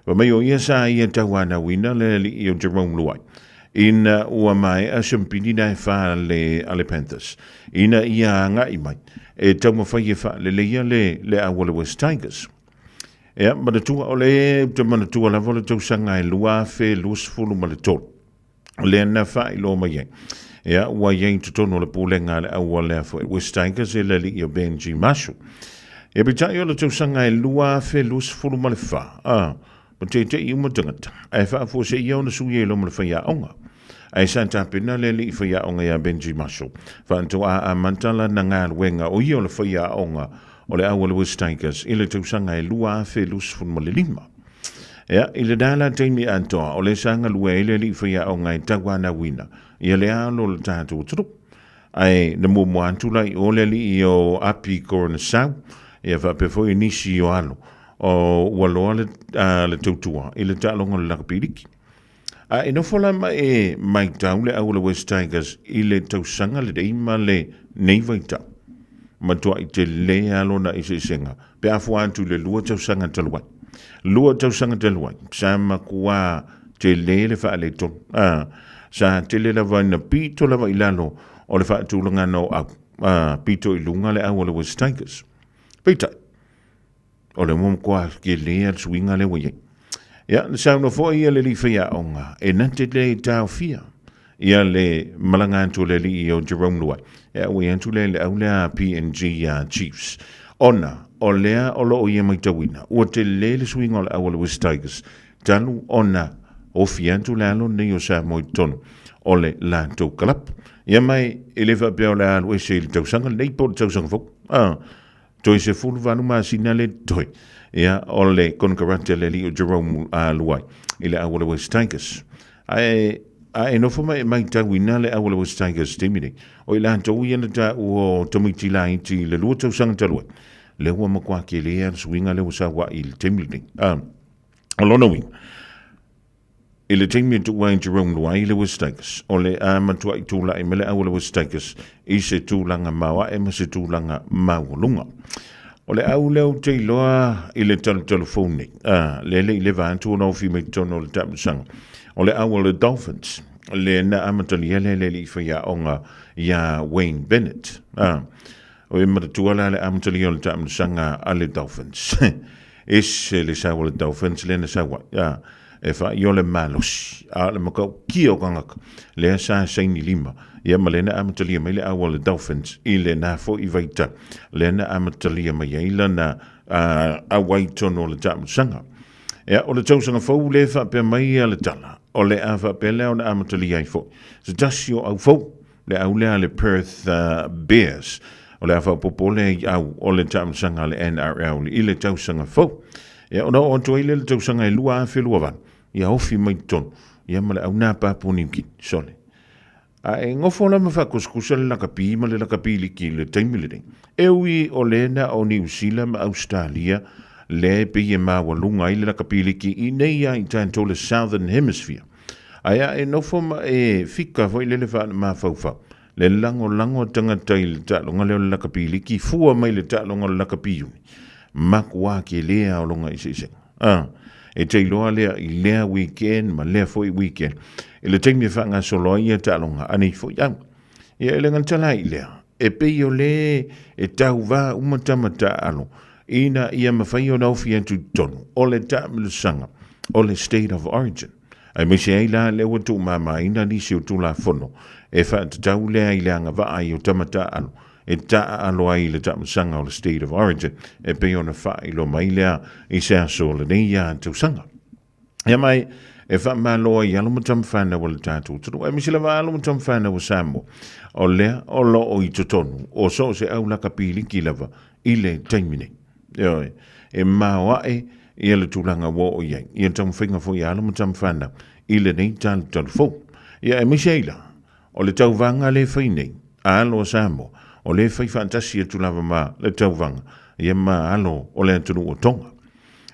D: Fai mai o ia sa ia tauanauina le alii o Jerome Luai ina ua maea siampini na e fa a le Panthers ina ia agai mai e taumafai e faaleleia le le au a le West Tigers. Ea, manatua, o le ou te manatua lava o le tausaga e 2023. Lea na faailoa mai ai. Ea, ua i ai i totonu o le pulega a le au a lea foi West Tigers e le alii o Benji Marshall. Ia peitai o le tausaga e 2024, a, ua teitei uma tagata, ae faafuaseia ona sui ai loa ma le faiaoga. Ae sa tapena le alii faiaoga ia Benji Marshall, faatoa amata lana galuega o ia o le faiaoga o le au a le West Tigers i le tausaga e 2025. Ea, i lena la taimi atoa, o lea sa galue ai le alii faiaoga e tauanauina ia le alo o le tatou atunuu. Ae na muamua atu la i o le alii o Api Koronisau, ia faapea foi nisi o alo o ua loa le, le tautua i le taaloga o le lakapi liki. A e nofo la ma e maitau le au o le West Tigers i le tausaga lenei ma lenei vaitau, matuai tele lava lona eseesega pe a fua atu i le 2 tausaga talu ai. 2 tausaga talu ai, sa matua tele le faaletonu. Sa tele lava ina pito lava i lalo o le faatulagaga o au, pito i luga le au o le West Tigers. Peitai, O le ua matua tele le suiga lea ua i ai. Ia, na saunoa foi ia le alii faiaoga, e na te le taofia ia le malaga atu o le alii o Jerome Luai, e auai atu lea i le au lea a PNG Chiefs, ona o lea o lo o ia maitauina, ua tele le suiga o le au a le West Tigers, talu ona ofi atu le alo lenei o Samoa i totonu o le latou kalapu. Ia ma e le faapea o le a alu ese i le tausaga lenei po o le tausaga fou. Toe 18 masina le totoe, ia, o le konekarate a le alii o Jerome Luai i le au o le West Tigers. Ae, a e nofo ma e maitauina le au o le West Tigers i taimi nei, o i latou ia na taua o tamaiti laiti i le 2 tausaga talu ai, lea ua matua tele lava le suiga lea ua sau ai i le taimi lenei. O lona uiga, I le taimi e tuu ai Jerome Luai i le West Tigers, o le a matuai tulai mai le au o le West Tigers i se tulaga maoae ma se tulaga maualuga. O le au lea ou te iloa i le talutalu fou nei, a, lea le i leva atu ona ofi mai totonu o le taamilosaga, o le au o le Dolphins, le na amatalia lea le alii faiaoga iā Wayne Bennett. A, o e manatua la le amatalia o le taamilosaga a le Dolphins. Ese le sau o le Dolphins lea na sau ai. A, e faailoa le malosi, a o le matautia o tagata, lea sa saini lima, ia ma lea na amatalia mai le au a le Dolphins i lena foi vaitau, lea na amatalia mai ai lana auai i totonu o le taamilosaga. Ia, o le tausaga fou lea e faapea mai le tala, o le a faapea lea ona amatalia ai foi se tasi o au fou, le au lea a le Perth Bears, o le a faaopoopo lea i au o le taamilosaga a le NRL i le tausaga fou. Ia, ona oo atu ai lea i le tausaga e 2028, ia ofi mai totonu, ia ma le au nā Papua New Guinea, sole. A e nofo la ma faakusikusa le lakapi ma le lakapi liki i le taimi lenei. E ui o lea na o Niu Sila ma Ausetalia lea e pei e maualuga ai le lakapi liki i nei lava i tatou le Southern Hemisphere. Ae a e nofo ma e fika foi lele faale-mafaufau, le lagolago a tagata i le taaloga lea o le lakapi liki, fua mai le taaloga o le lakapi iuni, makuā kele lava o lona eseesega. A, e te iloa lea i lea weekend ma lea foi weekend, i le taimi e faagasolo ai ia taaloga, anei foi au. Ia e le gata la i lea, e pei o le e tauvā uma tama taaalo ina ia mafai ona ofi atu i totonu o le taamilosaga o le State of Origin. Aemaise ai la lea ua tuumamaina nisi o Tulafono e faatatau lea i le agavaa ai o tama taaalo e taaalo ai i le taamilosaga o le State of Origin e pei ona faailoa mai lea i se aso o lenei tausaga. Ia mai, e faamalo ai alo ma tama whanau o le tātou atunuu. Aemaise lava alo ma tama whanau o Samoa. O lea o lo o i totonu o so o se au lakapiliki lava i le taimi nei. Ioe, e maoae ia le tulaga ua oo i ai. Ia taumafaiga foi a alo ma tama whanau i lenei talutalu fou. Ia aemaise ai la, o le tauvaga lea e fai nei a alo o Samoa, o lea e fai faatasi atu lava ma le tauvaga ia ma alo o le atunuu o Tonga.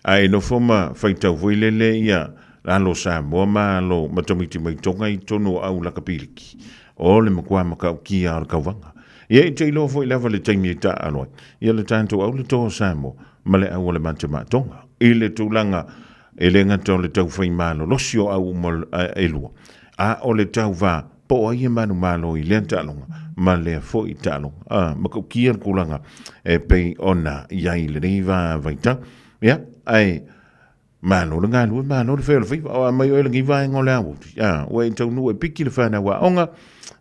D: Ae nofo ma faitau foi lele ia Alo Samoa ma alo ma tamaiti mai Tonga i totonu o au lakapiliki. O le matua matautia o le tauvaga. Ia e te iloa foi lava le taimi e taaalo ai ia le tatou au le toa o Samoa ma le au o le Matamatoga i le tulaga e le gata o le taufai malolosi o au uma e lua, a o le tauva po o ai e manumalo i lea taaloga ma lea foi taaloga. A, matautia le tulaga e pei ona i ai i lenei vaitau. Ia, ae Malo le galue, malo le fai o le faiva. O a mai oe lenei vaega o le aoauli. A, ua e taunuu e piki le whanau aoga.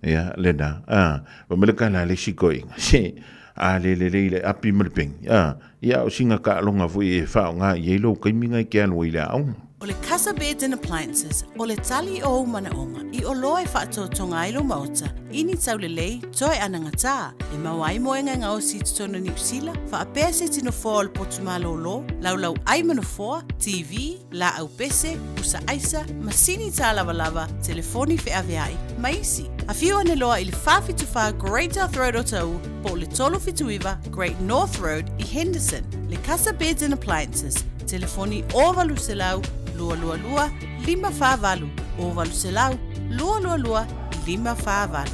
D: Ia, lena. A, wa mai le kala le si koinga. Se, a le le le le api ma le pengi. A, ia o singa taaloga foi e whaonga i ei lou taimi ngai ke alu ai le aoga.
E: O le Casa Beds and Appliances, o le tali o ou manaoga i oloa e faatotoga ai lou maota i ni taulelei toe anagatā e maua ai moega e gaosi i totonu o Niu Sila, faapea se tino foa o le potu malōlō, laulau ai ma nofoa, TV, laau pese, pusa aisa, masini tālavalava, telefoni feaveai, ma isi. Afio ane loa i le 474 Great South Road o Taʻu po o le 379 Great North Road i Henderson. Le Casa Beds and Appliances, telefoni 0800 222 548, 0800 222 548.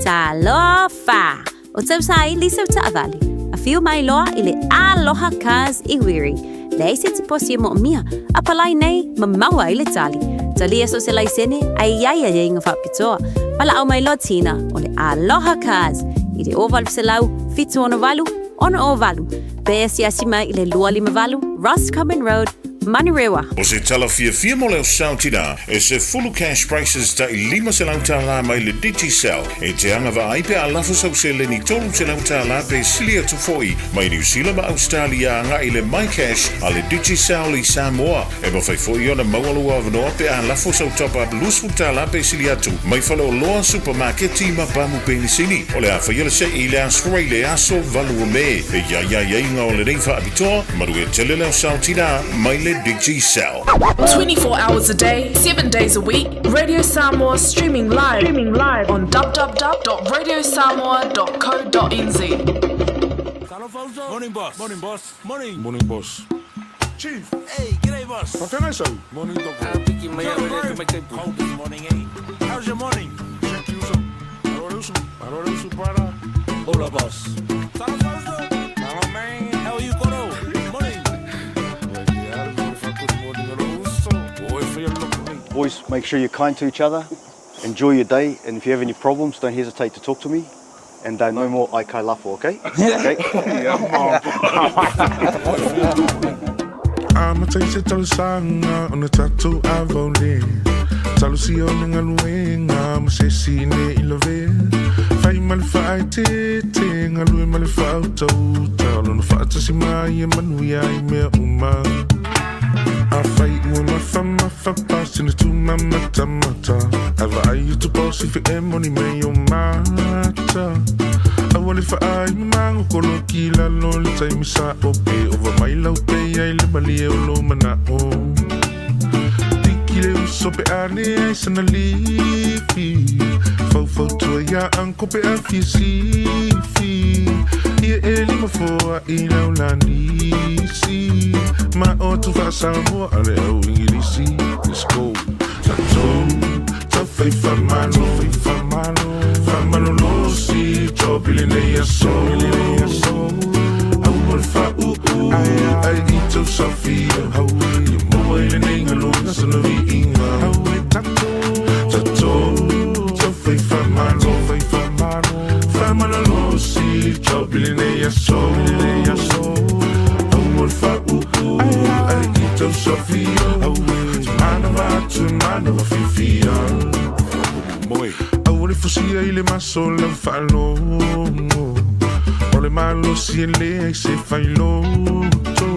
F: Talofa! O tau saili sau taavale. Afio mai loa i le Aloha Cars i Wiri. Leai se tiposi e moomia, a palai nei ma maua ai le tali. Talia so se laisene a i ai aiaiga faapitoa. Valaau mai loa Tina o le Aloha Cars i le 0800 768 608 pe asiasi mai i le 258 Roscommon Road, Manurewa.
D: O se tala fiafia mo le ao sao tina, e 10 cash prices tai $500 mai le Digicel e te agavaa ai pe a lafo sau seleni $300 pe sili atu foi mai Niu Sila ma Ausetalia agai i le MyCash a le Digicel i Samoa. E mafai foi ona maua lou avanoa pe a lafo sau top-up $20 pe sili atu mai faleoloa, supamaketi ma pamu penisini. O le a faia le se'i i le Aso Faraile aso 8 o Me. E i ai aiaiga o lenei faapitoa, manuia tele le ao sao tina mai le Digicel.
G: 24 hours a day, 7 days a week, Radio Samoa streaming live, streaming live on www.radiosamoa.co.nz.
H: Morning, boss. Morning, boss. Morning. Morning, boss. Chief. Hey, g'day, boss. Morning, doctor. Cold this morning, eh? How's your morning? Hola, boss. Hello, man. How are you, Koro? Morning.
I: Boys, make sure you're kind to each other. Enjoy your day, and if you have any problems, don't hesitate to talk to me. And uh, no more aikai lafo, okay? Okay?
C: Amata i se talosaga ona tatou avaole Talosia o le galuega ma se isi ne i lavea Fai ma le faaeteete, galue ma le faautauta O lona faatasi mai e manuia ai mea uma Afai ua mafamafa pasene tumamatamata Ae vaai atu po sifi e moni mei o mata Aua le faai mamango koloki i lalo le taimi sa o pe ova mai lau pe ai le malie o lo manao Tiki le uso pe ane ai sana lifi Faufautua ia anko pe a fia sifi Ia e lima foa i lau lanisi Ma o tu faa-Samoa a le au Ingilisi Let's go Tatou tafai faamalo Faamalolosi job i lenei aso Aua le faauu ai i tou safia Ia maua i lenei galuega sana viiga Tatou tafai faamalo Faamalolosi job i lenei aso Aua le faauu ai i tou safia Manava atu manava fiafia Aua le fusia i le maso lau faalogo O le malosi e leai se failoto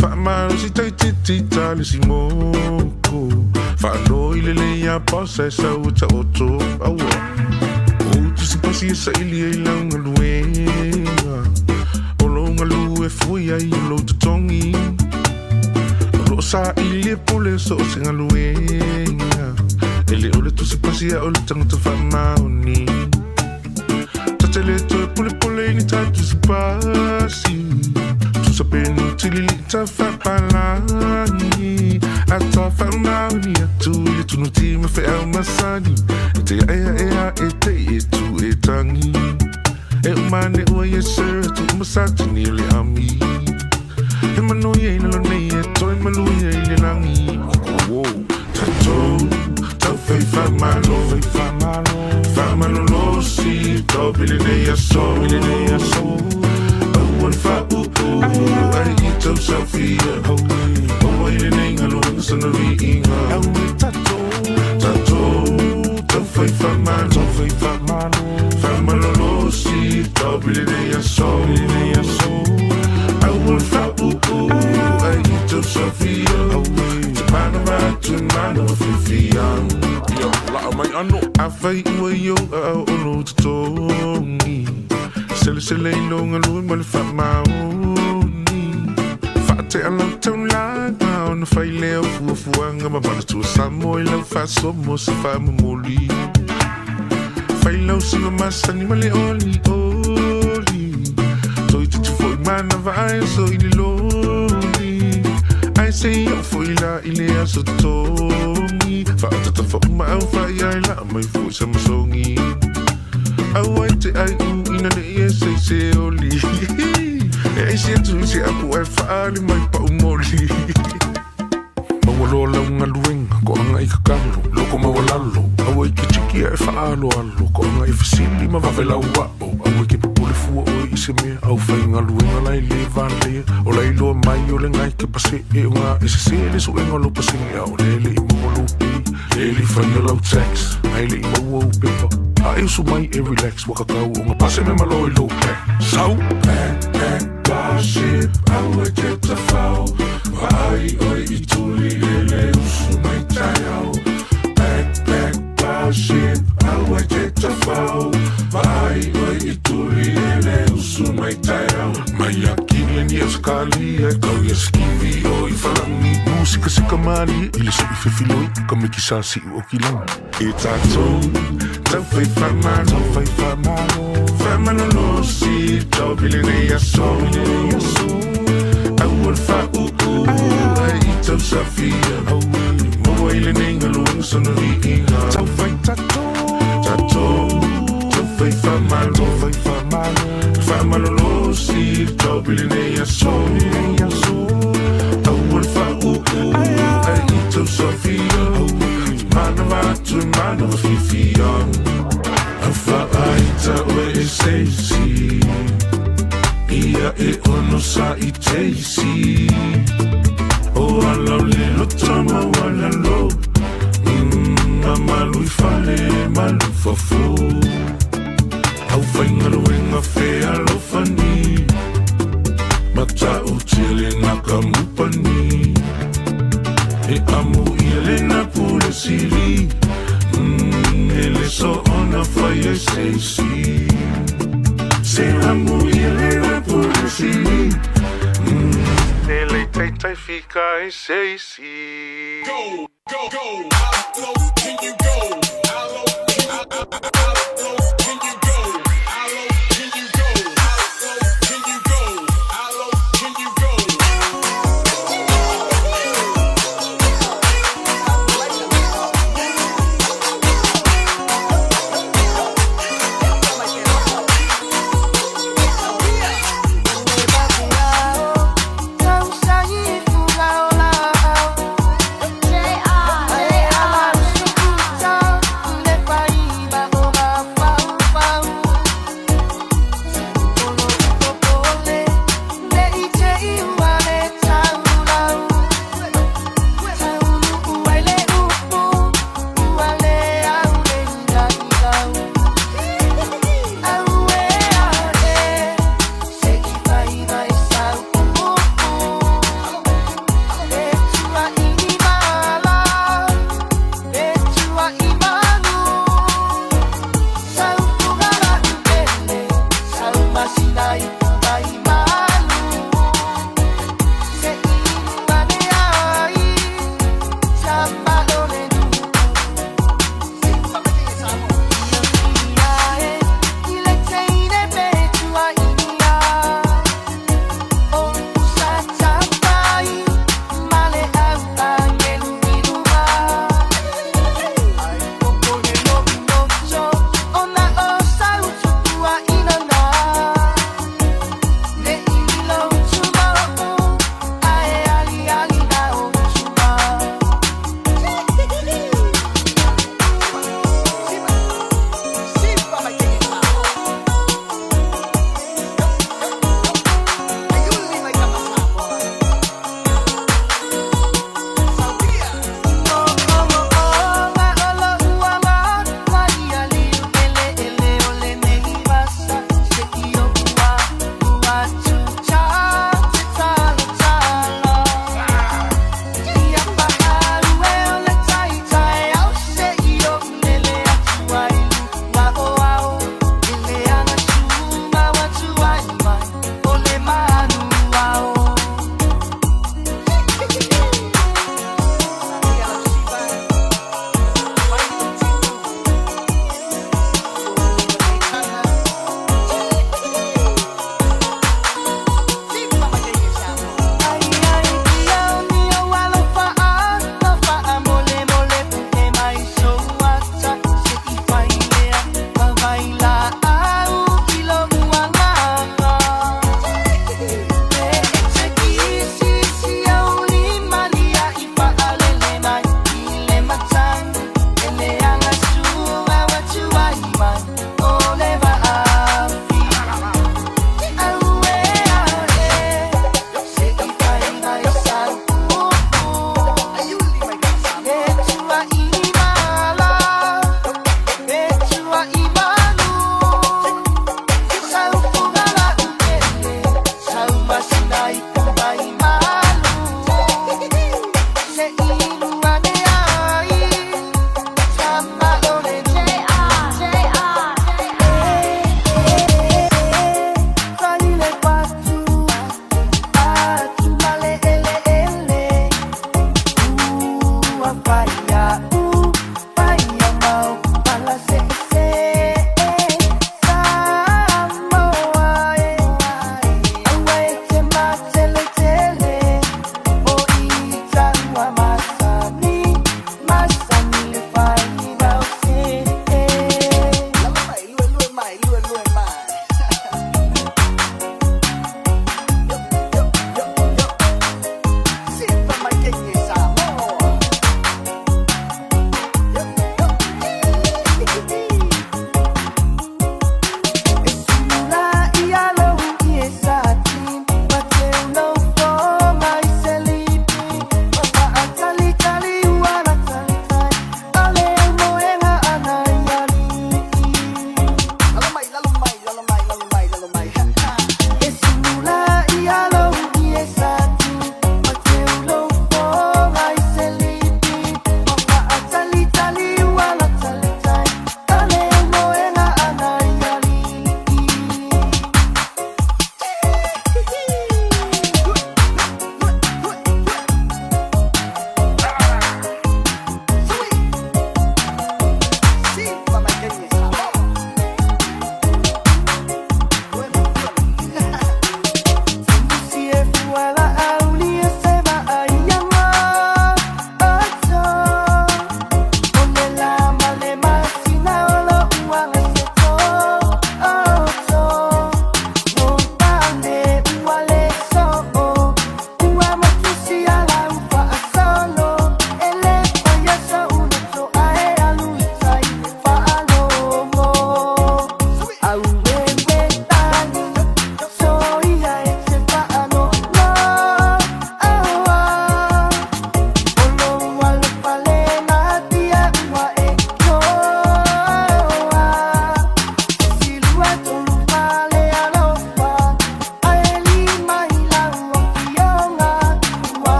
C: Faamalosi taititi ta le simoko Faanoi lelei a posa e sau e taoto Aua Ou tusipasi e saili ai lau galuega O lou galue fui ai o lou totogi O loo saili e pule so o se galuega E le o le tusipasi a o le tagata faamaoni Ta te le toe pulepule i ni ta tusipasi. Sapenu tilili tafapalagi Atafamaoni atu i le tunuti ma feau masani E te aea ea e te i e tu e tangi E umane ua yes sir tu umasatini o le ami He manu ia i lalo nei e toe malu ia i le langi Wow. Tatou tau fai faamalo Faamalolosi tau i lenei aso Aua le faauu ai i tau saofia Maua i lenei galuega sana viiga Tatou tau fai faamalo Faamalolosi tau i lenei aso Aua le faauu ai i tau saofia Te manawa atu e manawa fiafia
H: Ia, laa mai ano.
C: Afai ua i ou aao o lou totogi Selesele i lou galue ma le faamaoni Faatea lau taulaga ona fai lea o fuafuaga ma manatua Samoa i lau faasoa mo se faamomoli Fai lau siva masani ma le olioli Toeitiiti foi manava ae oso i le loli Ae se i oo foi la i le aso totogi Faaatatafa uma au faaiai laa mai foi sa masogi Aua e te aiu ina ne i e se i se oli E aisi atu i se apu ae faaali mai pau moli
H: Maua loa lau galuega, koaga i kakalo, loko maualalo, aua i ke tiki a e faaaloalo, koaga i fesili ma vave lau ao, aua ke popole fua oe i se mea, au faigaluega la e le valea, o la iloa mai o le gai ke pasee o ga e sesē le suega o lou pasene a o lea e le i maua lou pay, lea e le i faia lau tax, ae le i maua ou pepa, a e usu mai e relax, ua kakau o ga pase me malo i lou pack, sau!
C: Pack, pack, starship, aua e te tawhao Vaai oe i tuli e le usu mai taeao Pack, pack, starship, aua e te tawhao Vaai oe i tuli e le usu mai taeao Mai a kile ni Auskalia e kau ia skivi o i whalangi
H: Musikasika malie i le soʻi fefiloi ka mikisa siʻu o kilagi.
C: E tatou tau fai faamalo Faamalolosi tau i lenei aso Aua le faauu ai i tau safia Maua i lenei galuega sona viiga
H: Tau fai tatou
C: Tatou tau fai faamalo Faamalolosi tau i lenei aso Aua le faauu ai i tau safia Manawa atu e manawa fiafia Au faaaita oe e se isi Ia e ono sa i teisi O ala o le loto maualalo A malu i fale malu i fafo Au faigaluega fealofani Matautia le nakamupani E amu ia le na pule sili E le soona fai ai se isi Se amu ia le na pule sili E le taitai fika ai se isi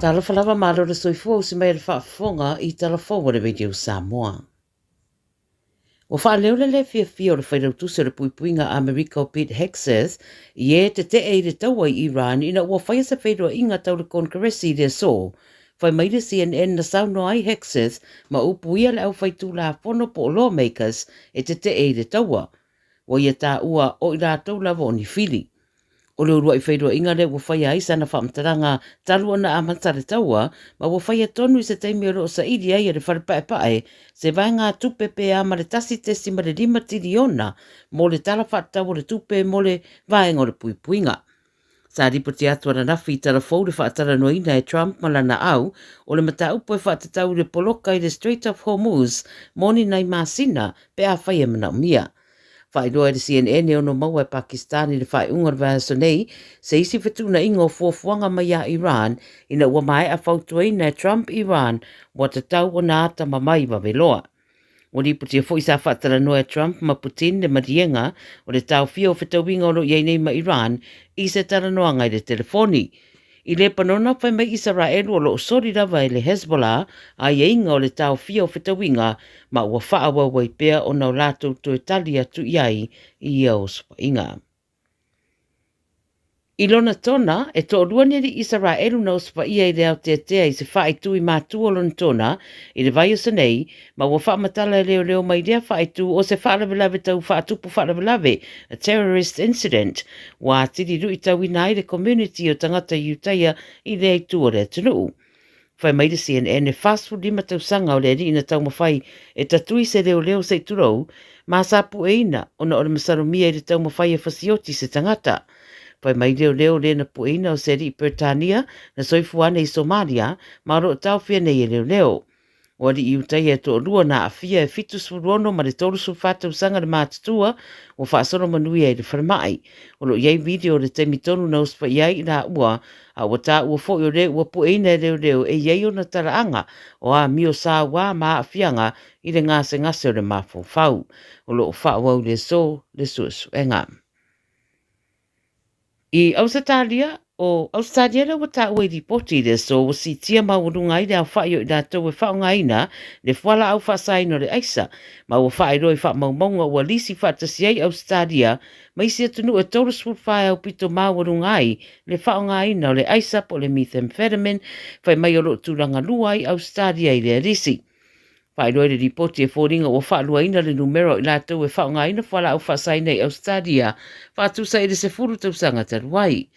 J: Talofa lava malo le soifua usi mai le faafofoga i tala fou a le Radio Samoa. Ua faaleo le lē fiafia o le Failautusi o le Puipuiga Amerika o Pete Hegseth i ē tete'e i le taua i Iran ina ua faia se feiloaiga tau le Konekaresi i le aso. Fai mai le CNN na saunoa ai Hegseth ma upu ia le aufaitulafono po o lawmakers e tete'e i le taua. Ua ia taua o i latou lava o ni fili. O le uluai feiloaiga lea ua faia ai sana faamatalaga talu ona amata le taua, ma ua faia tonu i se taimi o lo o saili ai e le Fale Paepae se vaegatupe pe a ma le 1.5 tiliona mo le Tala Faatatau o le Tupe mo le Vaega o le Puipuiga. Sa lipoti atu ananafi i tala fou le faatalanoaina e Trump ma lana au o le mataupu e faatatau i le poloka i le Strait of Hormuz mo ni nai masina pe afai e manaomia. Faailoa e le CNN e ono maua e Pakistan i le faaiuga o le vaiaso nei se isi fetuunaiga o fuafuaga mai ia Iran ina ua maea fautuaina e Trump Iran ua tatau ona atamamai vave loa. Ua lipotia foi sa faatalanoa e Trump ma Putin le maliega o le taofia o fetauiga o lo o i ai nei ma Iran i se talanoaga i le telefoni. I Lepanona, fai mai Isaraelu o lo o soli lava e le Hezbollah aiaiga o le taofia o fetauiga ma ua faaauau ai pea ona o latou toe tali atu i ai i ia osofaiga. I Lonatona, e toalua ni alii Isaraelu na osofaia i le aoteatea i se faaitu i matua o Lonatona i le vaiaso nei, ma ua faamatala e leoleo mai lea faaitu o se faalavelave tau faatupu faalavelave, a terrorist incident, ua atili luitauina ai le community o tagata Iutaia i lea itu o le atunuu. Fai mai le CNN e 45 tausaga o le alii na taumafai e tatui se leoleo se i tulou, ma sa pueina ona o le masalomia i le taumafai e fasioti se tagata. Fai mai leoleo le na pueina o se alii Peretania na soifua ane i Somalia ma o lo o taofia nei e leoleo. O alii Iutaia e toalua na aafia e 76 ma le 34 tausaga le matutua ua faasolo manuia i le falemai. O lo o i ai video o le taimi tonu na osofai ai i laua, a ua taua foi o le ua pueina e leoleo e i ai ona talaaga o amio saua ma aafiaga i le gasegase o le mafaufau. O lo o faaauau i le aso le suesuega. I Ausetalia, o Ausetalia lea ua taua i lipoti i le aso ua siitia maualuga ai le aofai o i latou e faaaogaina le fualaau faasaina o le aisa, ma ua faailoa i faamaumauga ua lisi faatasi ai Ausetalia ma isi atunuu e 34 e aupito maualuga ai le faaaogaina o le aisa po o le methamphetamine, fai mai o lo o tulaga lua ai Ausetalia i lea lisi. Faailoa i le lipoti e foliga ua faaluaina le numera o i latou e faaaogaina fualaau faasaina i Ausetalia faatusa i le 10 tausaga talu ai.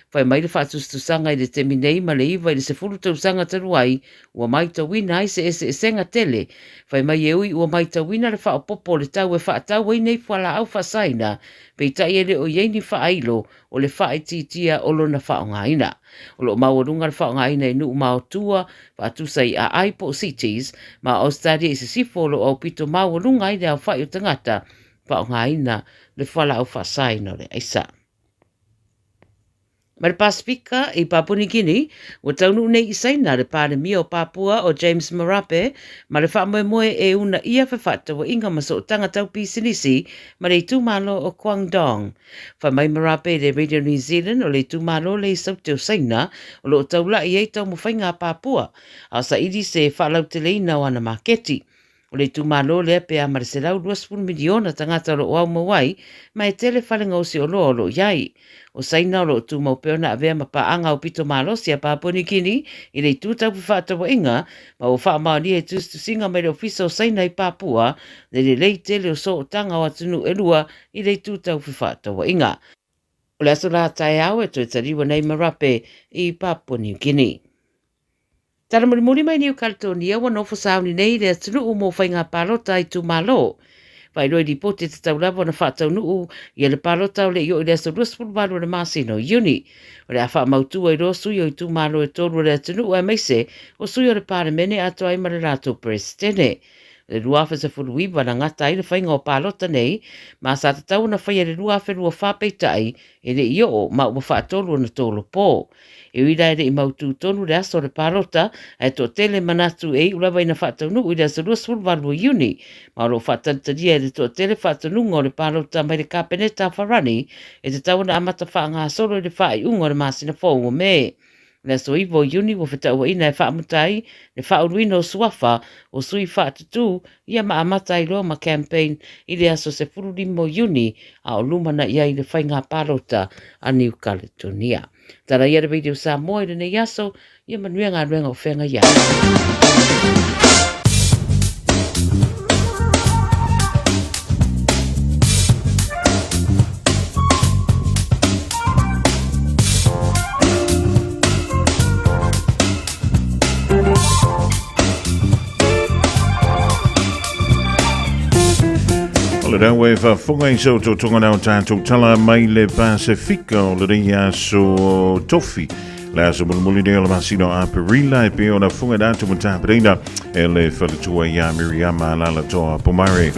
J: Fai mai le faatusatusaga i le taimi nei ma le 9 i le 10 tausaga talu ai ua maitauina ai se eseesega tele. Fai mai e ui ua maitauina le faaopoopo o le tau e faatau ai nei fualaau faasaina, peitai e le o i ai ni faailo o le faaitiitia o lona faaaogaina. O lo o maualuga le faaaogaina i nuu maotua, faatusa i aai po o cities, ma Ausetalia i sisifo o lo o aupito maualuga ai le aofai o tagata faaaogaina le fualaau faasaina o le aisa. Mai le Pasifika i Papua New Guinea, ua taunuu nei i Saina le Palemia o Papua o James Marape ma le faamoemoe e uunaia fefaatauaiga ma sootaga tau pisinisi ma le itumalo o Guangdong. Fai mai Marape i le Radio New Zealand o le itumalo le i Saute o Saina o lo o taula'i ai taumafaiga a Papua a o saili se faalauteleina o ana maketi. O le itumalo lea pe a ma le 120 miliona tagata o lo o aumau ai ma e tele fale gaosi oloa o lo o i ai. O Saina o lo o tumau pea ona avea ma paaga aupito malosi a Papua New Guinea i le itu tau fefaatauaiga ma ua faamaonia i tusitusiga mai le Ofisa o Saina i Papua le lelei tele o sootaga o atunuu e lua i le itu tau fefaatauaiga. O le aso la taeao e toe taliu ana i Marape i Papua New Guinea. Tala mulimuli mai Niu Kaletonia ua nofo sauni nei le atunuu mo faiga palota a itumalo. Faailoa i lipoti e tatau lava ona faataunuu ia le palota o le i oo i le aso 28 o le masina o Iuni. O le a faamautu ai loa sui o itumalo e tolu o le atunuu aemaise o sui o le Palemene atoa ai ma le latou Peresetene. O le 2019 na gata ai le faiga o palota nei, ma sa tatau ona faia i le 2024 peitai e le i oo ma ua faatolu ona tolopo. E ui la e le i mautū tonu le aso o le palota, ae toatele manatu e iu lava ina faataunuu i le aso 28 o Iuni, ma o lo o faatalitalia e le toatele faatonuga o le palota mai le Kapeneta a Farani e tatau ona amata faagasolo i le faaiuga o le masina fou o Me. Le aso 9 o Iuni ua fetauaiina e faamuta ai le faauluina o suafa o sui faatutū ia ma amata ai loa ma campaign i le aso 15 o Iuni a o lumanaʻi ai le faigā palota a Niu Kaletonia. Tala ia le Radio Samoa i lenei aso, ia manuia galuega o feagai ai.
D: O le rau e whafunga i sau tō nā o tātou tala mai le Pasifika o le rei aso tofi. Le aso mulimuli nei o le masina o Aperila e pei ona funga rātou ma tāpereina e le whalatua i a Miriama Lalatoa Pomare.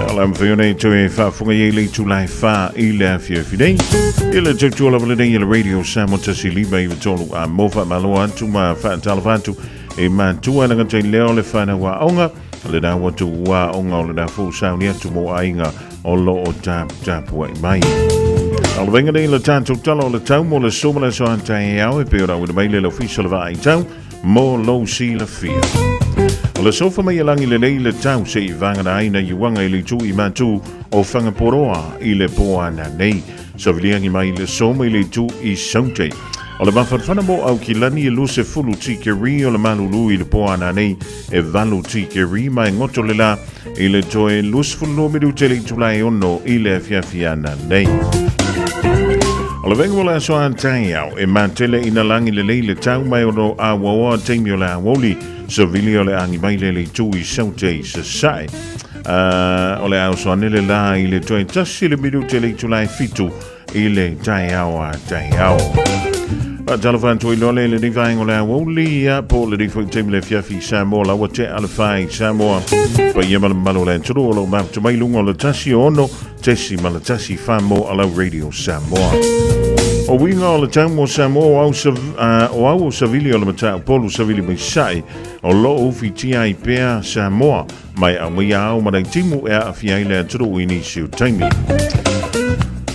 D: O la mwhai nei toe whaafunga i le tūlai whā i le awhiawhi nei. I le tautua lava lenei i le radio Samoa tasi lima i tolu a mofa maloa atu ma whaatalafa atu e mātua na ngata i leo le whanau a onga le nā watu ua onga o le nā fō sauni atu mō ainga o lo o tapu ai mai. O le venga nei le tātou tala o le tau mo le soma le soa tai au e pe ora ua mai le ofisa le vaai tau mo lou silafia. O le sofa mai e lagi lelei le tau se i vagana ai na iuaga i le itu i matu o Whangaporoa i le po ana nei. Saviliagi mai le so mai le itu i Saute. O le mafanafana mo Aukilani e 20 tikeri o le malulu i le po ana nei e 8 tikeri mai ngoto le la i le toe 22 minute le itula e ono i le afiafi ana nei. O le venga mo le aso a taiao e matele ina langi lelei le tau mai ono a waoa taimi o le awouli savili o le angi mai le le itu i saute i sasae. O le ao soa nele la i le toe tasi le minute le itula e fitu i le taeao a taeao. Faatalofa atu ai loa le lenei vaega o le aoauli, ia, po o lenei foi taimi le afiafi i Samoa, laua tea a le fā i Samoa. Paia ma le mamalu o le atunuu o lo o mafuta mai luga o le tasi o ono tesi ma le tasi wha mo alau Radio Samoa. O uiga o le tau mo Samoa o au, o au o Savili o le Mataupolu Savili mai sa'i o lo o ufitia ai pea Samoa Mai aumaia ao ma timu e aafia ai le atunuu i nisi o taimi.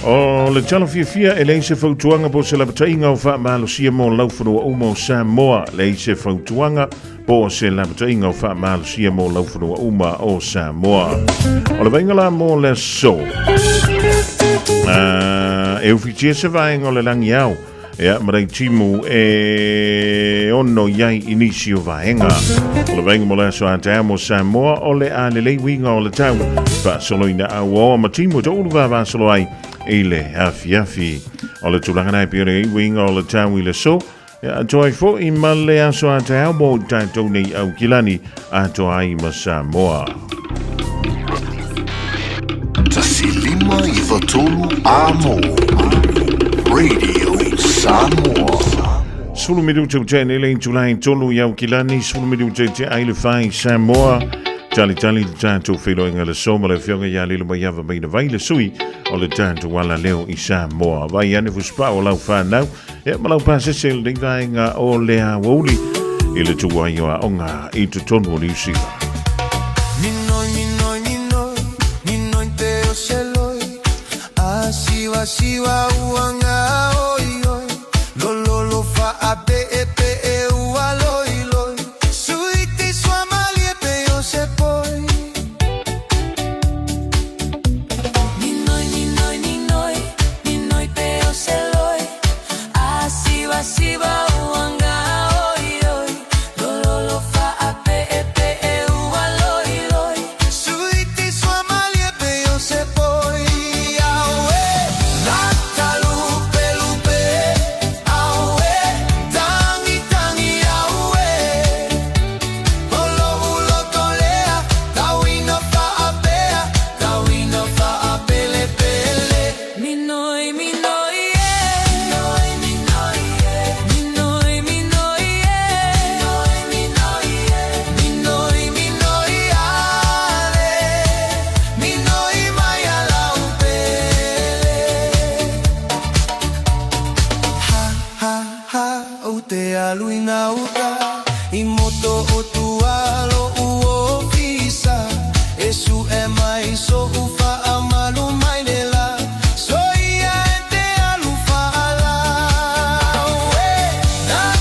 D: O le tala fiafia e leai se fautuaga po o se lapataiga o faamalosia mo laufanua uma o Samoa. Leai se fautuaga po o se lapataiga o faamalosia mo laufanua uma o Samoa. O le vaaiga la mo le aso. E ufitia se vaega o le lagi ao Ia, ma rei timu e ono i ai i nisi o vaega. O le vaega mo le aso a te mo Samoa o le a lelei uiga o le tau. Faasolo ina auaoa ma timu e toulu vavasolo ai i le afiafi. O le tulaga nei pei o le uiga o le tau i le so. Ia, atoa ai foi ma le aso a te mo tatou nei Aukilani atoa ai ma Samoa.
H: 153 A mo Radio Samoa.
D: Sulu minute o tene le itulai tolu i Aukilani, sulu minute te ai le whai Samoa. Tali tali le tātou wheloinga le soma le whionga ia lilo mai ava mai na vai le sui o le tātou ala leo i Samoa. Vai ane fuspa o lau whanau, e ma lau pasese le nei vaenga o le aouli i le tuai o aonga i totonu o Niu Sila.
B: Minoi, minoi, minoi, minoi te o seloi A siwa siwa uanga oi oi Lololo fa a pe e pe e ua loi loi Suiti sua malie pe o se poi Minoi, minoi, minoi, minoi pe o seloi A siwa siwa uanga oi oi Lololo fa a pe e pe e ua loi loi Suiti sua malie pe o se poi Aue lata lupe lupe Aue tangi tangi aue Te alu ina uta i moto o tualo u ofisa e su e mai so u fa a malu mai le la so ia e te alu fa ala e na.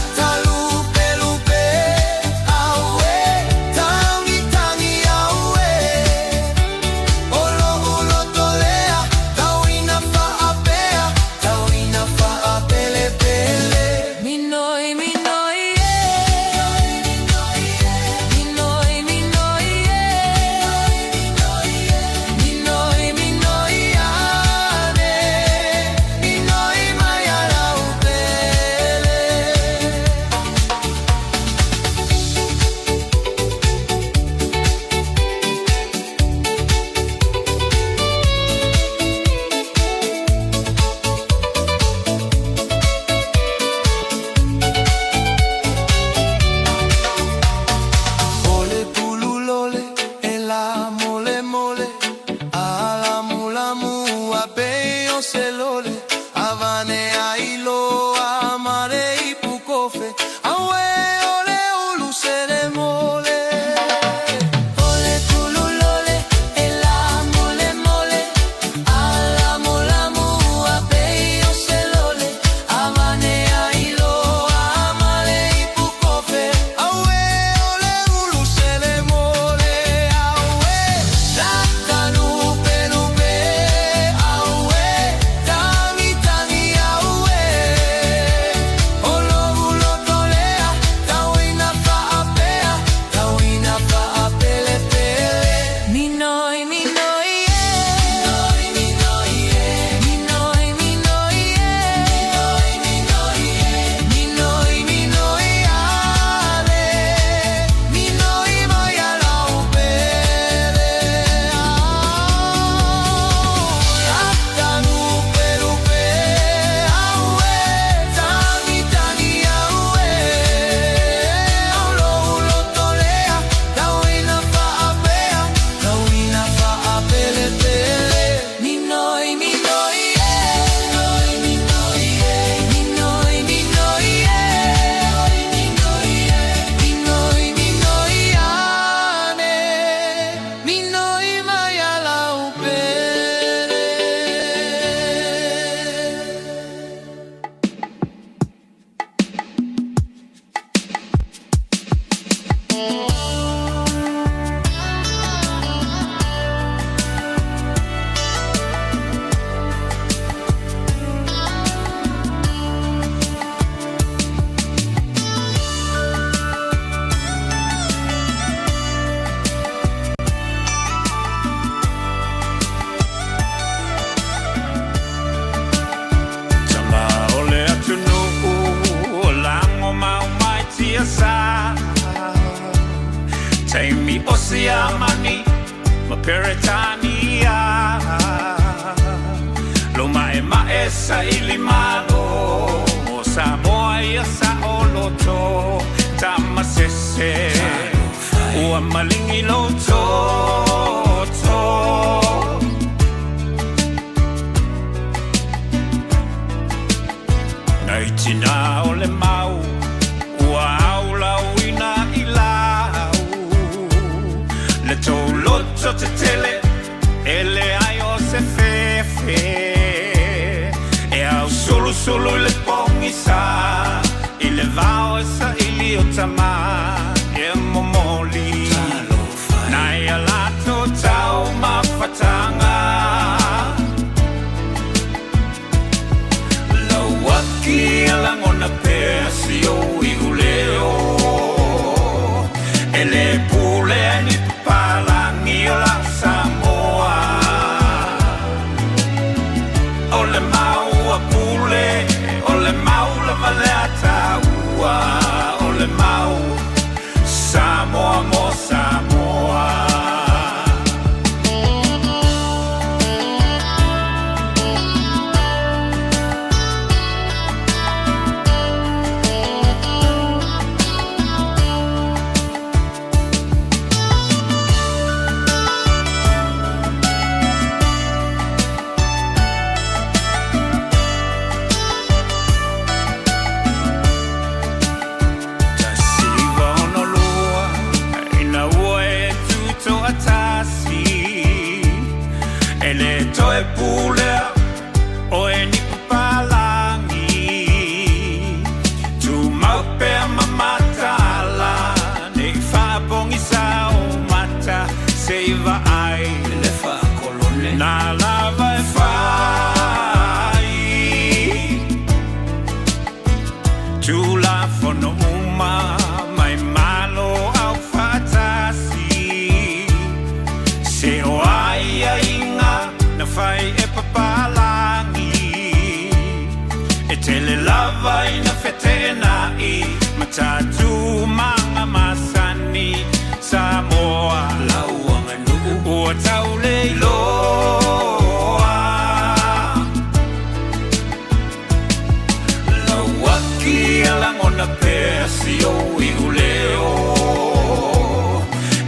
K: Siamani ma Peretania. Lo ma'ema'e saili malo mo Samoa ia saoloto tamasese ua malingi lou toto. Nai tinā o le mau ua aulauina i lau Le tou loto tetele e leai o se fefe E ausulusulu i le pogisa i le vao e saili o tama e momoli Nai a latou taumafataga. Lauaki e lagona pea si ou iuleo E le pulea ni papalagi o lau Samoa O le mau a Pule, o le mau lava lea taua O le mau Samoa mo Samoa. 1962 ina ua e tutoatasi E le toe pulea oe ni papalagi Tumau pea ma mataala Ne i faapogisa o mata Se i vaai le faakolone Nā lava e fai Tulafono uma mai Malo aufaatasi Se o aiaiga na fai e Papalagi E tele lava ina feteenai ma tatou masani Samoa lau aganuu ua tau le iloa Lauaki e lagona pea si ou iuleo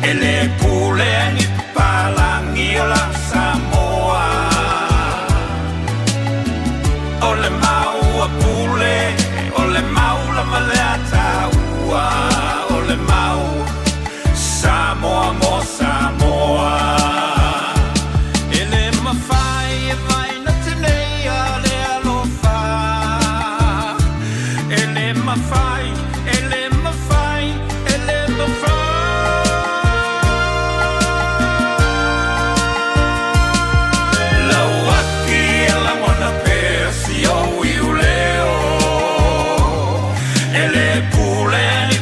K: E le pulea ni papalagi o lau Samoa O le mau a Pule, o le mau lava lea taua O le mau Samoa mo Samoa E le mafai e vaina teneia le alofa E le mafai, e le mafai, e le mafai Lauaki e lagona pea si ou iuleo E le pulea ni.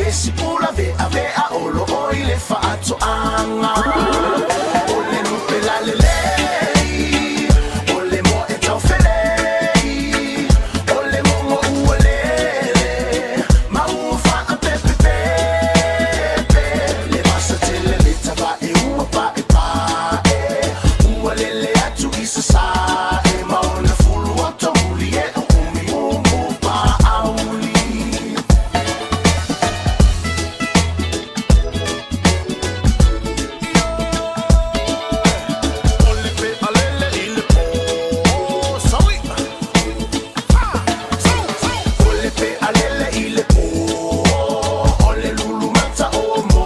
L: isi pula ve'ave'a o lo'o i le fa'ato'aga. O le lupe lalelei, o le moe taufelei, o le mogo ua lele, ma ua fa'apepepepe. Le vasa tele le tava'e ua pa'epa'e, ua lele atu i sasa'e, ma ona fulu oto muli e u'umiumu pa'auli. O le pe'a lele i le pō, saui. O le pe'a lele i le pō, o le lulu mata o mo,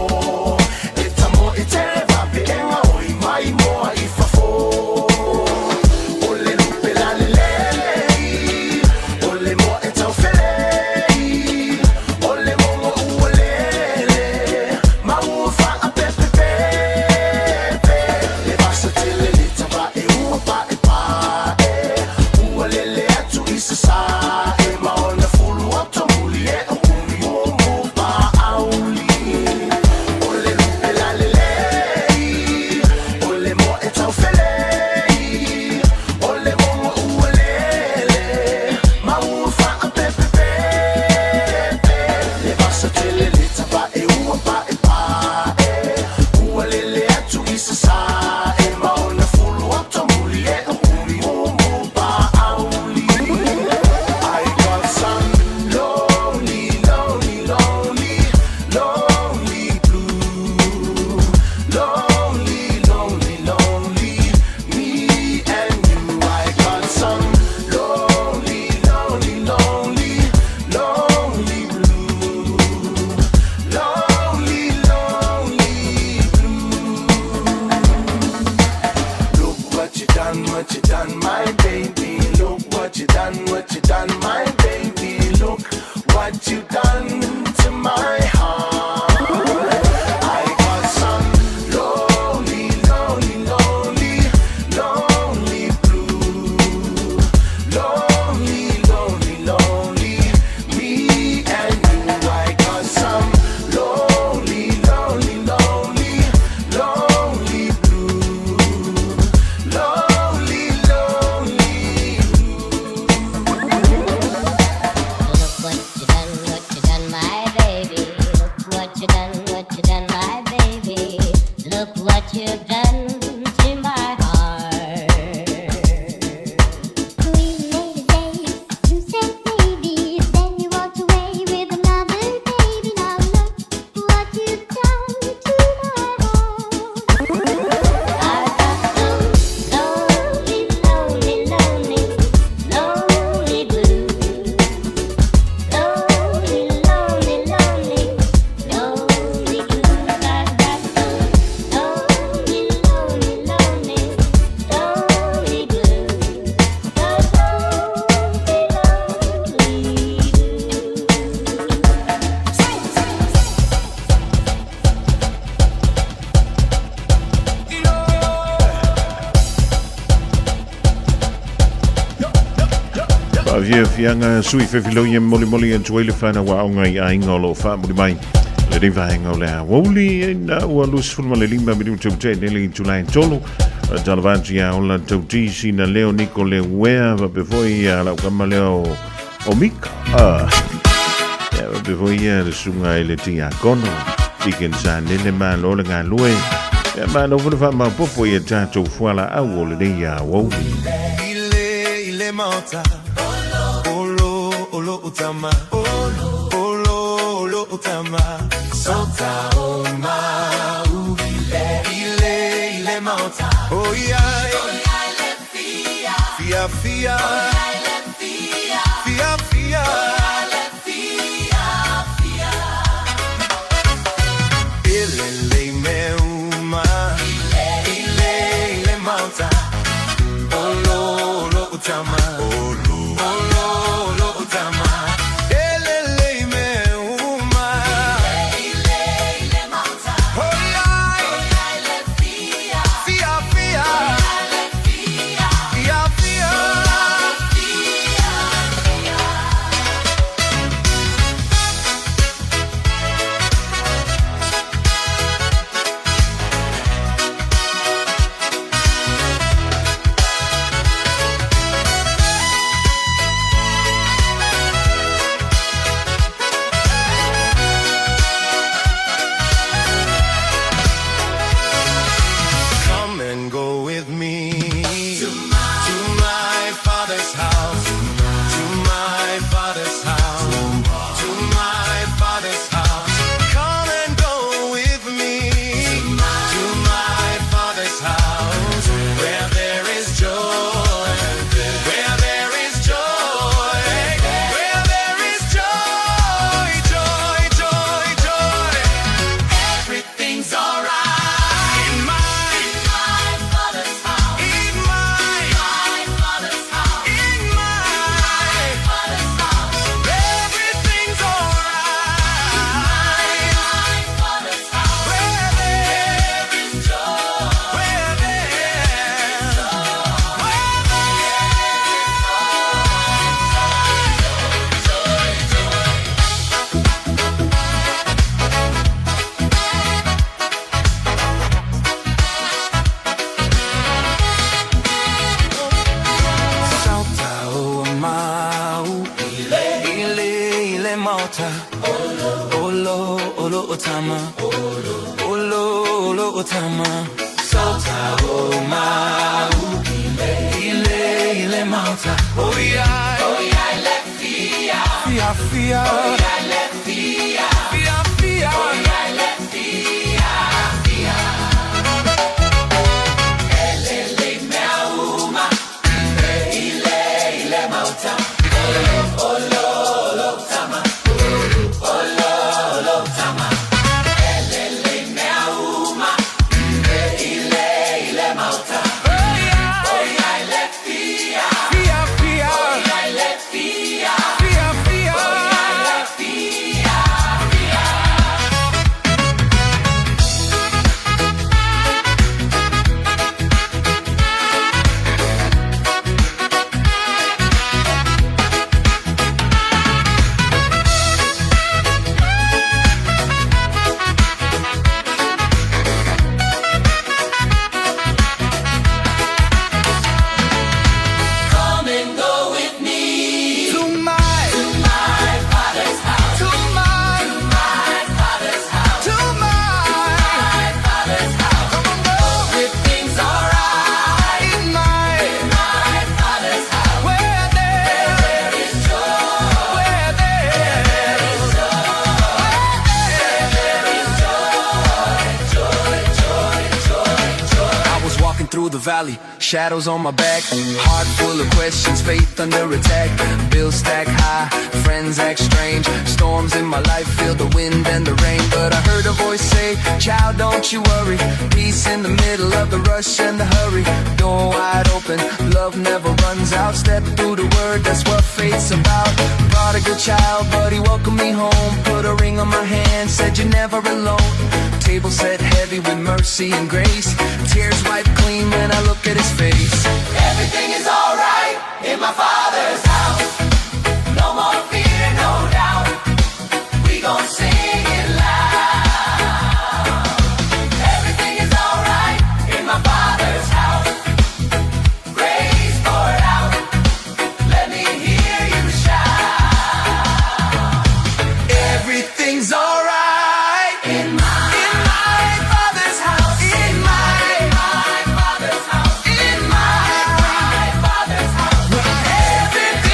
L: e tamo e tele vapeega oi mai moa i fafo. O le lupe lalelei, o le moe taufelei, o le mogo ua lele, ma ua faapepepepe. Le vasa tele le tavae ua paepae, ua lele atu i sasa'e, ma ona fulu oto muli e u'umiumu pa'auli. O le lupe lalelei, o le moe taufelei, o le mogo ua lele, ma ua faapepepepe. Le vasa tele le tavae ua paepae, ua lele atu i sasa'e, ma ona fulu oto muli e u'umiumu pa'auli. I got some lonely, lonely, lonely, lonely blue. Lonely, lonely, lonely, me and you. I got some lonely, lonely, lonely, lonely blue. Lonely, lonely blue. Look what you done, what you done, my baby. Look what you done, what you done, my baby. Look what you done to my heart. I got some lonely, lonely, lonely, lonely blue. Lonely, lonely, lonely, me and you. I got some lonely, lonely, lonely, lonely blue. Lonely, lonely.
M: Look what you done, what you done, my baby. Look what you done, what you done, my baby. Look what you've done to my heart.
N: We made a day, you said maybe, then you walked away with another baby. Now look what you've done to my heart.
M: I've got some lonely, lonely, lonely, lonely blues. Lonely, lonely, lonely, lonely blues. I've got some lonely, lonely, lonely, lonely blues. The lonely, lonely
D: Faafiafiaga sui fefiloia e molimoli atu ai le fanau aoga i aiga o lo o faamuli mai lenei vaega o le aoauli ina ua 25 minute ua tea nei le itula e tolu. Talava atu ia Ola Tauti sina leo Niko Leuea faapea foi ia lau kama lea o Mika. Ia faapea foi ia le susuga i le Tiakono Deacon Sanele malo le galue. Ia malo foi le faamaopoopo i a tatou fualaau o lenei aoauli.
O: Ile ile maota Olo olo utama Olo olo olo utama Sota o mau Ile ile maota Oh yeah Fia fia Fia fia Ile le me uma Ile ile maota Olo olo utama Olo olo olo utama Ele le me uma Ile ile maota Oh yeah Fia fia Fia fia maota Olo, olo o tama Olo, olo o tama Sota o mau Ile, ile maota Oh yeah, oh yeah, le fia Fia, fia Oh yeah, le fia Fia, fia Oh yeah, le fia, fia Elele mea uma Ile, ile maota Olo, olo, olo tama Olo, olo tama Elele mea uma Ile, ile maota Oh yeah, le fia Fia, fia Oh yeah, le fia Fia, fia Oh yeah, le fia, fia Come and go with me to my to my father's house to my to my father's house to my to my father's house. Come on, go. Everything's alright in my in my father's house. Where there, there is joy. Where there, there is joy. Where there is joy, joy, joy, joy, joy.
P: I was walking through the valley, shadows on my back, heart full of questions, faith under attack. Bills stack high, friends act strange, storms in my life feel the wind and the rain. But I heard a voice say, Child, don't you worry. Peace in the middle of the rush and the hurry. Door wide open, love never runs out. Step through the word, that's what faith's about. Prodigal child, but he welcomed me home. Put a ring on my hand, said you're never alone. Table set heavy with mercy and grace. Tears wiped clean when I look at his face.
O: Everything is alright in my father's house. No more fear, no doubt. We gon' sing it loud. Everything is alright in my father's house. Grace poured out. Let me hear you shout.
P: Everything's alright
O: in my
P: in my father's house. In my
O: my father's house.
P: In my
O: my father's house.
P: Everything's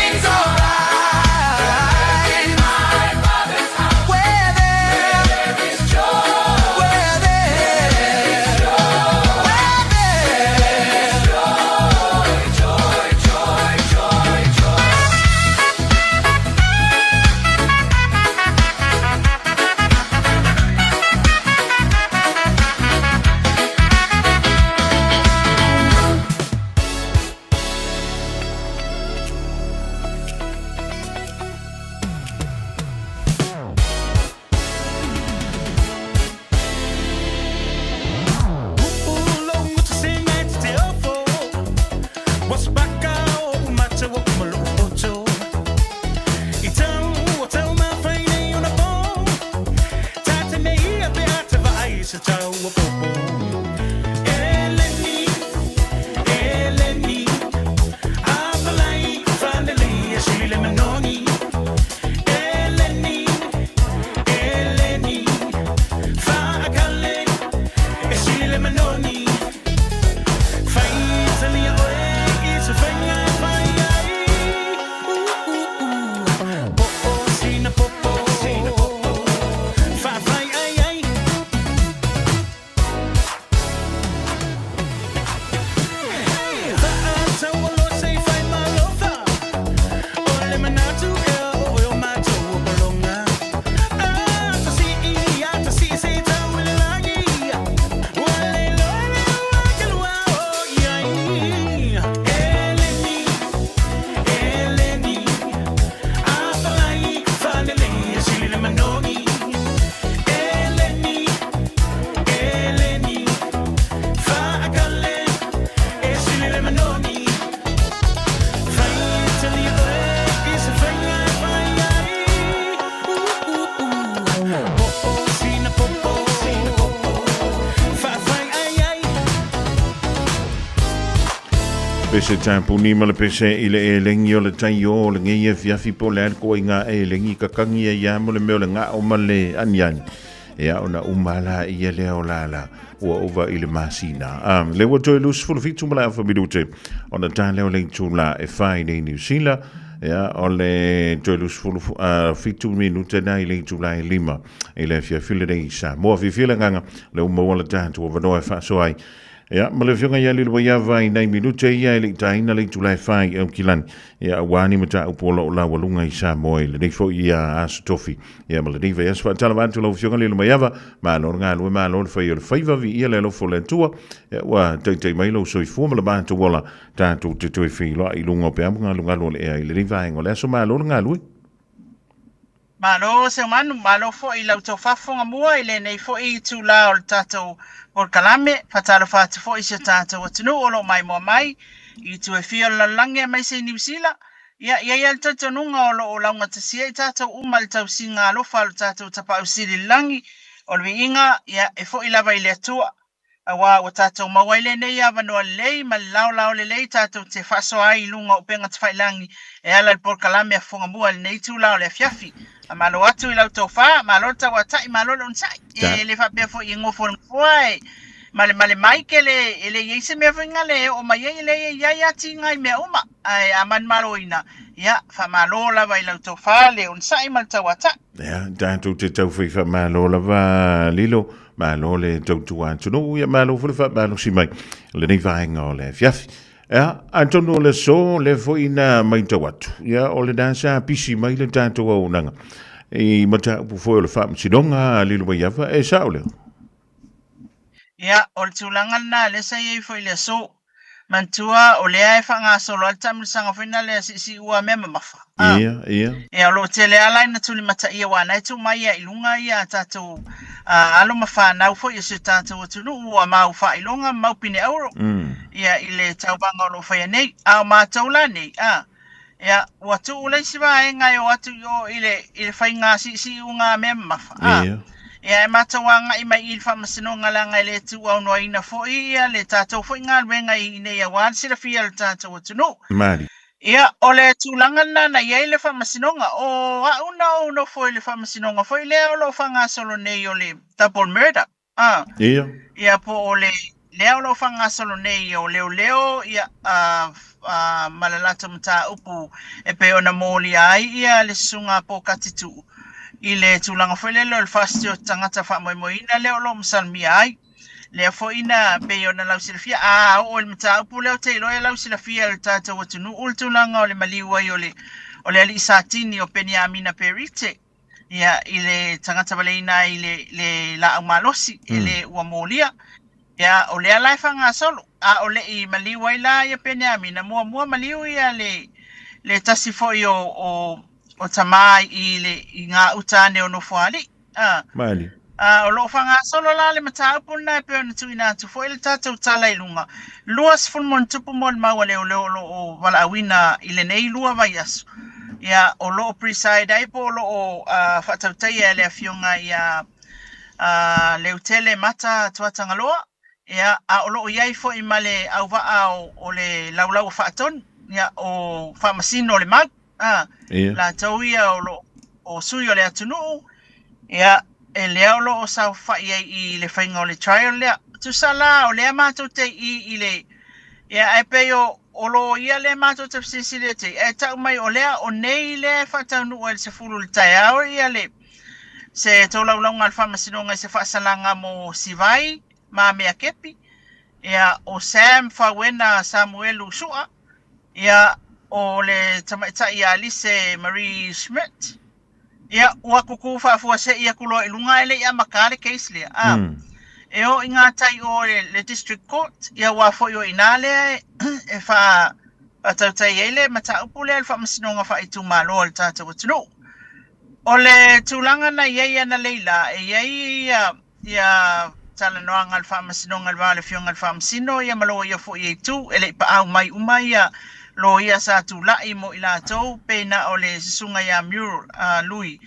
D: Pese tapuni ma le pese i le elegi o le tai o lenei afiafi po o le a le toaiga elegi kakagi ai lava mo le mea o le gao ma le aniani. Ia ona uma la ia lea o lala ua ova i le masina. A le ua toe 27 ma le afa minute ona ta lea o le itula e fai nei Niu Sila. Ia o le toe 27 minute na i le itula e 5 i le afiafi lenei i Samoa. Fiafia le agaga le ua maua le tatou avanoa e faasoa ai. Ia, ma le afioga ia Lilomaiava i nai minute ia e le i taina le itula e fai i Aukilani. Ia, aua ni mataupu o lo o laualuga i Samoa i lenei foi ia Aso Tofi. Ia, ma lenei vaiaso faatalofa atu lau afioga Lilomaiava, malo le galue, malo le fai o le faiva, viia le alofa o le Atua. Ia, ua taitai mai lou soifua ma le matou ola, tatou te toe feiloai i luga o peau galugalu o le ea i lenei vaega o le aso. Malo le galue.
E: Malo Seumanu, malo foi i la outou faafofoga mua i lenei foi itula o le tatou polokalame. Faatalofa atu foi i si o tatou atunuu o lo o maimoa mai i itu e fia o le lalolagi aemaise i Niu Sila. Ia, i ai lava le talitonuga o lo o laugatasia i tatou uma i le tausiga alofa a lo tatou Tapaau Sili i le Lagi. O le viiga, ia, e foi lava i le Atua. Aua ua tatou maua ai lenei avanoa lelei ma le laolao lelei tatou te faasoa ai i luga o upega tafailagi e ala i le polokalame a Fofoga Mua i lenei itula o le afiafi. Faamalo atu i la outou fa, malo le tauatai, malo le onosai. E le faapea foi e gofo i le nofoa e malemale mai ke le, e le i ai se mea foi gale e oo mai ai, e leai e i ai lava tiga i mea uma. Ae a manumaloina, ia, faamalo lava i la outou fa le onosai ma le tauatai.
D: Ia, tatou te taufai faamalo lava Lilo, malo le tautua atunuu, ia malo foi le faamalosi mai lenei vaega o le afiafi. Ia, atonu o le aso lea foi na matau atu, ia o lena sa pisi mai le tatou auaunaga i mataupu foi o le faamasinoga a Lilomaiava, e sao lea?
E: Ia, o le tulaga lena lea sa i ai foi i le aso. Manatua, o lea e faagasolo lava le taamilosaga foi na lea siisiua mea mamafa.
D: Ah. Ia, ia.
E: Ia, o lo o tele lava la ina tulimataia aua na e tuu mai ia i luga ia a tatou alo ma fanau foi o si o tatou atunuu ua mau faailoga ma mau pine auro ia i le tauvaga o lo o faia nei. A o matou la nei, a, ia, ua tuu le isi vaega e o atu i o i le, i le faiga siisiuga mea mamafa. A,
D: Ia.
E: ia, e matou agai mai i le faamasinoga leaga e le tuuaunoaina foi ia le tatou foi galuega i inei aua le silafia e le tatou atunuu.
D: Mali.
E: Ia, o le tulaga lena na i ai le faamasinoga. O au na ou nofo i le faamasinoga foi lea o lo o faagasolo nei o le double murder. A.
D: Ia.
E: Ia, po o le lea o lo o faagasolo nei o leoleo, ia, a, a, ma le latou mataupu e pei ona molia ai ia le susuga a Pokati Tuu i le tulaga foi lele o le fasi o tagata faamoemoeina lea o lo o masalomia ai. Lea foi na pei ona lausilafia, a oo i le mataupu lea ou te iloa e lausilafia e le tatou atunuu le tulaga o le maliu ai o le, o le alii Satini o Peniamina Perite. ia, i le tagata valeina ai le, le laau malosi, e le ua molia. Ia, o lea la e faagasolo, a o le i maliu ai la ia Peniamina, muamua maliu ia le, le tasi foi o, o, o tama i le, i gauta ane o Nofoalii. A,
D: Mali.
E: a, o lo o faagasolo la le mataupu lena e pei ona tuuina atu foi le tatou tala i luga. 20 ma ona tupu molimau a leoleo o lo o valaauina i lenei lua vaiaso. Ia, o lo o preside ai po o lo o uh, faatautaia e le afioga ia uh, Leutele Mata Tuatagaloa, ia, a o lo o i ai foi ma le auvaa o, o le laulau faatonu, ia, o Faamasino o le Mau. A,
D: Ia.
E: latou ia o lo o sui o le atunuu, ia, e lea o lo o saofai ai i le faiga o le trial lea. Tusa la, o lea matou te i i le, ia, ae pei o, o lo ia lea matou te fesilisili atu ai, ae tau mai o lea, o nei lea e faataunuu ai i le 10 i le taeao ia le, se tolaulauga a le Faamasinoga i se faasalaga mo Sivai Mamea Kepi, ia, o Sam Fauena Samuelu Sua, Ia, o le tamaitai ia Alise Marie Schmidt, ia, ua kukū faafuasei atu loa i luga ae le i amata le case lea. A, e o i ngā tai o le, le District Court, ia aua foi o i inā lea e, e wha, faatautai ai le mataupu lea le faamasinoga faaitumalo a le tatou atunuu. O le tulaga na i ai analeila, e i ai ia ia talanoaga a le Faamasinoga i le va o le Afioga i le Faamasino ia ma loia foi e itu, e le i paau mai uma ia loia sa tulai mo i latou pei na o le susuga ia Muriel Lui.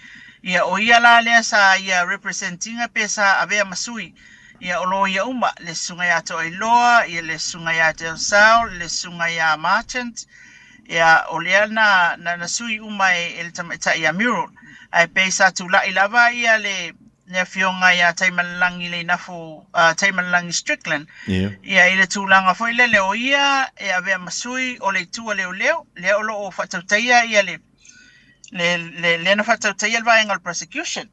E: Ia o ia la lea sa ia represent ina pe sa avea ma sui. Ia, o loia uma, le susuga ia Toailoa, ia le susuga ia Delsalle, le susuga ia Marchant, ia, o lea na, na, na sui uma e, e le tamaitai ia Muriel. Ae pei sa tulai lava ia le, le afioga ia Taimalelagi Leinafo, uh, Taimalelagi Strickland,
D: Ia.
E: ia i le tulaga foi lele o ia e avea ma sui o le itu a leoleo, lea o lo o faatautaia ia le, le, le, lea na faatautaia le vaega o le prosecution.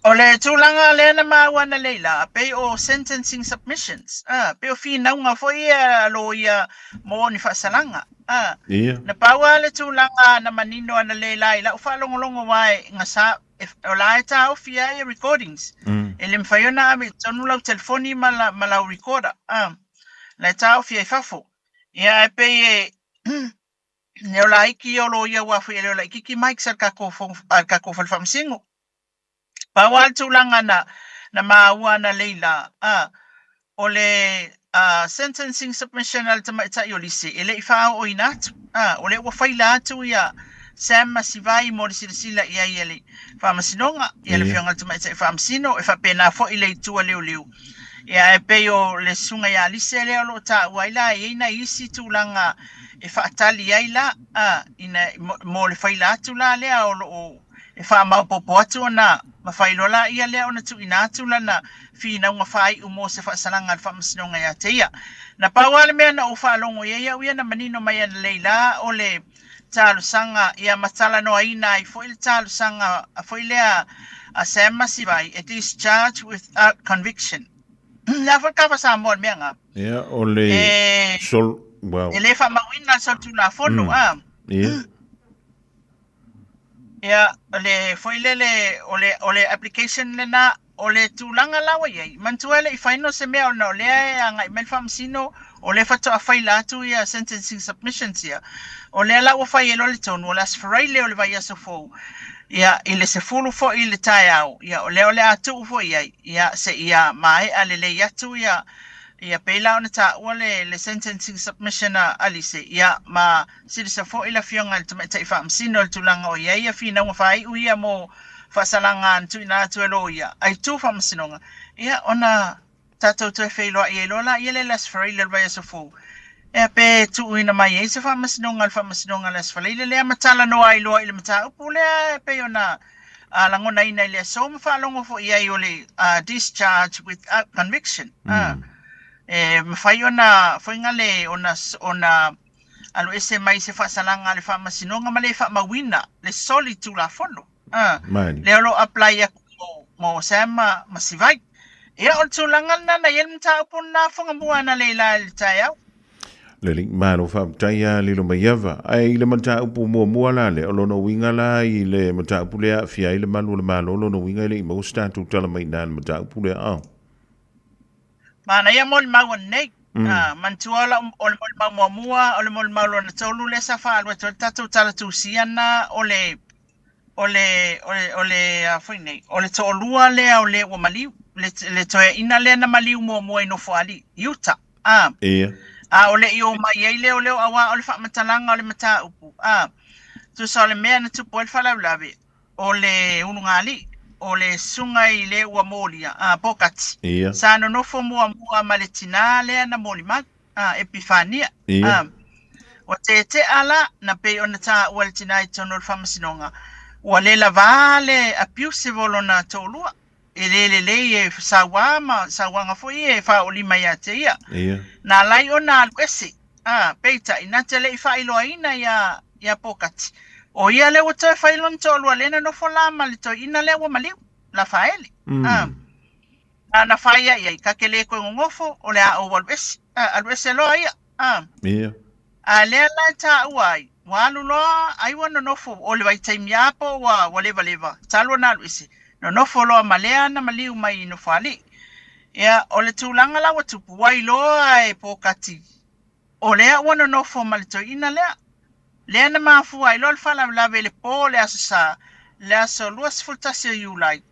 E: O le tulaga lea na maua analeila, pei o sentencing submissions, ah, pei o finauga foi ia a loia mo ni faasalaga. Ah,
D: Ia.
E: na pau lava le tulaga na manino analeila i lau faalogologo aua e gasa, e, o la e taofi lava ia recordings. E le mafai ona ave i totonu lau telefoni ma, la, ma lau recorder. Ah, la e taofi ai fafo. Ia, ae pei e E ola iki ia o loia aua foi e le ola ikiiki mics a le tatou a le tatou fale faamasino. Pau lava le tulaga na na maua analeila a o le a sentencing submission a le tamaitai o Lise e le i faaooina atu a o lea ua faila atu ia Sam ma Sivai mo le silasila i ai e le Faamasinoga ia le Afioga i le Tamaitai Faamasino e faapena foi le itu a leoleo. Ia ae pei o le susuga ia Lise lea o lo o taua ai la e i ai nai isi tulaga e faatali ai la a ina mo le faila atu la lea o lo o e faamaopoopo atu ona mafai loa laia lea ona tuuina atu lana finauga faaiu mo se faasalaga a le Faamasinoga ia te ia. Na pau lava le mea na ou faalogo i ai au ia na manino mai analeila o le talosaga ia ma talanoaina ai foi le talosaga foi lea a Sam Masivai e discharge without conviction. Le a foi le kava Samoa i le mea nga?
D: Ia, o le
E: E,
D: sol, well,
E: e le faamauina le solitulafono, a.
D: Ia.
E: Ia, o le foi lele, o le, o le application lena, o le tulaga la ua i ai, manatua e le i final se mea ona o lea e agai mai le Faamasino, o lea faatoa faila atu ia sentencing submissions ia. O lea la ua fai ai loa le tonu, o le Aso Faraile o le vaiaso fou, ia, i le 10 foi i le taeao, ia, o lea o le a tuu foi i ai, ia, seia maea lelei atu ia, ia pei la ona taua le, le sentencing submission a Alise, ia, ma Silisa foi le Afioga i le Tamaitai Faamasino i le tulaga o i ai ia finauga faaiu ia mo faasalaga na tuuina atu e loia a itu faamasinoga, ia ona tatou toe feiloai ai loa laia lea i le Aso Faraile o le vaiaso fou, ea pe tuuina mai ai se faamasinoga a le Faamasinoga i le Aso Faraile lea ma talanoa ai loa i le mataupu lea e pei ona lagonaina i le aso ma faalogo foi i ai o le discharge without conviction. E mafai ona foi le ona ona Alu ese mai se faasalaga a le Faamasinoga ma le faamauina le soli Tulafono a lea o lo o apply atu mo, mo Sam ma, ma Sivai. Ia, o le tulaga lena na i ai le mataupu lena Fugamua analeila i le taeao.
D: Lelei, malo faafetai a Lilo Maiava. Ae i le mataupu muamua la lea, o lona uiga la i le mataupu lea e aafia ai le malu o le Malo, o lona uiga e le i maua se tatou tala mai i ina i le mataupu lea, a?
E: Manaia molimau anei. Ah, manatua o lau, o le molimau muamua, o le molimau lona tolu lea sa faaalu atu ai le tatou tala tusia na o le o le o le o le a foi nei, o le toalua lea o le ua maliu, le, le toeaina lea na maliu muamua i Nofoalii, i uta. Ah.
D: Ia.
E: A o le i o mai ai lea o leo auā o le faamatalaga o le mataupu. Ah. Tusa o le mea na tupu ai le faalavelave, o le ulugalii, o le susuga i le ua molia, a, Pokati,
D: Ia.
E: sa nonofo muamua ma le tinā lea na moli mai, a, Epifania,
D: Ia.
E: a, ua tete'a la, na pei ona taua e le tinā i totonu o le faamasinoga, ua le lavā le abusive o lona toalua, e le lelei e sauā ma sauaga foi e faaolima ia te ia.
D: Ia.
E: Na ala ai ona alu ese, ā, peitai, na te le i faailoaina iā, iā Pokati, o ia lea ua toe fai lona toalua lea na nofo la ma le toeaina lea ua maliu, Lafaele, ā, na, na fai ai ai, ka te le toe gogofo, o le a ou alu ese, ā, alu ese loa ia, ā.
D: Ia.
E: A lea la e taua ai, ua alu loa ai ua nonofo, o le vaitaimi lava po ua, ua levaleva, talu ona alu ese, nonofo loa ma lea na maliu mai i Nofoalii. Ia, o le tulaga la ua tupu, ua iloa e Pokati, o lea ua nonofo ma le toeaina lea. Lea na mafua ai loa le faalavelave i le po o le Aso Sa, le aso 21 o Iulai,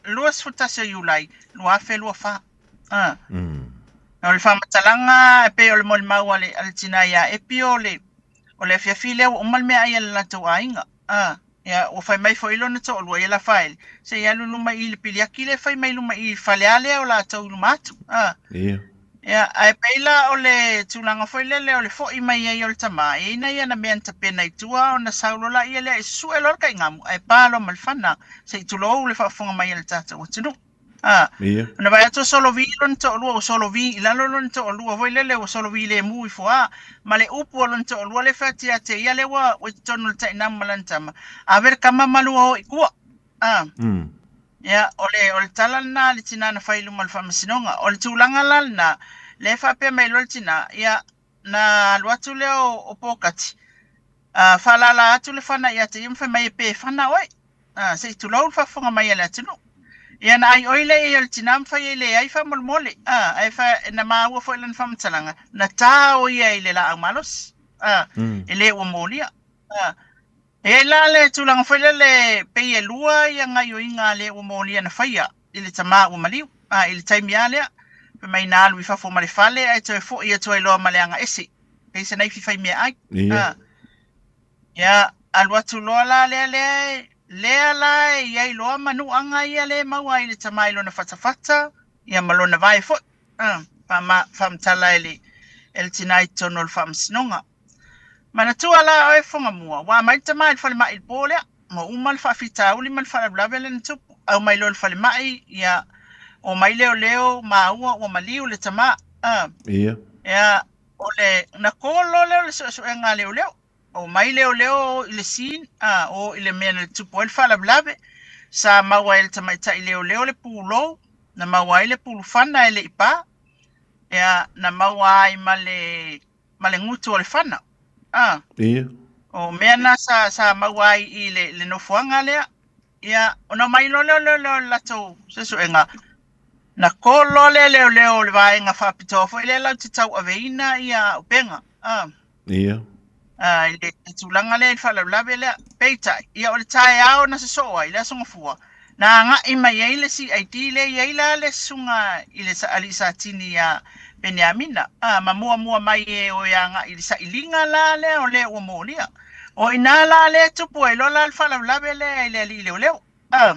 E: 21 o Iulai 2024. A. O le faamatalaga e pei o le molimau a le, a le tinā iā Epi o le, o le afiafi lea ua uma le meaai a le latou aiga. A. Ia, ua fai mai foi lona toalua ia Lafaele, se i alu i luma i i le piliaki lea e fai mai i luma i i le fale a lea o latou i luma atu. A.
D: Ia.
E: Ia, ae pei la o le tulaga foi lele o le foi mai ai o le tama, e i ai nai ana mea na tapena i tua ona sau loa laia lea e susue loa le kaigamu ae pa loa ma le fana, se i tulou le faafofoga mai a le tatou atunuu. A,
D: Ia.
E: ona vaai atu ua solovi lona toalua, ua solovi i lalo lona toalua foi lele, ua solovi lemu ifo a, ma le upu a lona toalua lea e fai atu ia te ia lea ua ua i totonu o le tainamu ma lana tama, ave le tama ma lua o i tua. A, ia, o le, o le tala lena a le tina na fai i luma o le faamasinoga. O le tulaga la lena, lea e faapea mai loa le tina, ia, na alu atu lea o, o Pokati, a, faalala atu le fana ia te ia ma fai mai e pe fana oe. A, se i tulou le faafofoga mai a le atunuu. Ia na aioi lea i ai o le tina ma fai ai leai faamolemole. A, ae fa, na maua foi lana faamatalaga, na ta o ia i le laau malosi. A, e le ua molia. A, e i ai la le tulaga foi lele pei e lua ia gaioiga a le ua molia na faia i le tama ua maliu. A, i le taimi a lea, fai mai na alu i fafo ma le fale ae toe foi atu ai loa ma le aga ese. Pei se naifi fai meaai.
D: Ia.
E: A, Ia, alu atu loa la lea lea, lea la e i ai loa manuaga ia lea e maua ai le tama i lona fatafata, ia ma lona vae foi. A, faama, faamatala e le, e le tina i totonu o le faamasinoga. Manatua la oe Fogamua, ua aumai le tama i le falemai i le po lea, ua uma le faafitauli ma le faalavelave lea na tupu. Aumai loa i le falemai, ia, omai leoleo, maua ua maliu le tama. A,
D: Ia.
E: ia, O le, na call loa lea o le suesuega a leoleo. Omai leoleo i le scene, a, o i le mea na tupu ai le faalavelave. Sa maua e le tamaitai leoleo le pulou, na maua ai le pulufana e le i pa. Ia, na maua ai ma le, ma le gutu o le fana. A.
D: Ia.
E: O mea na sa, sa maua ai i le, le nofoaga lea. Ia, ona omai loa lea o leoleo i le latou suesuega, Na call loa lea leoleo o le vaega faapitoa foi lea latou te tauaveina ia upega a.
D: Ia.
E: A, i le tulaga lea i le faalavelave lea. Peitai, ia o le taeao na sosoo ai, le Aso Gafua, na agai mai ai le CID lea e i ai la le susuga i le alii Satini ia Peniamina, a, ma muamua mai e o e agai i le sailiga la lea o le ua molia. O i ina la lea e tupu ai loa la le faalavelave lea i le alii leoleo. A,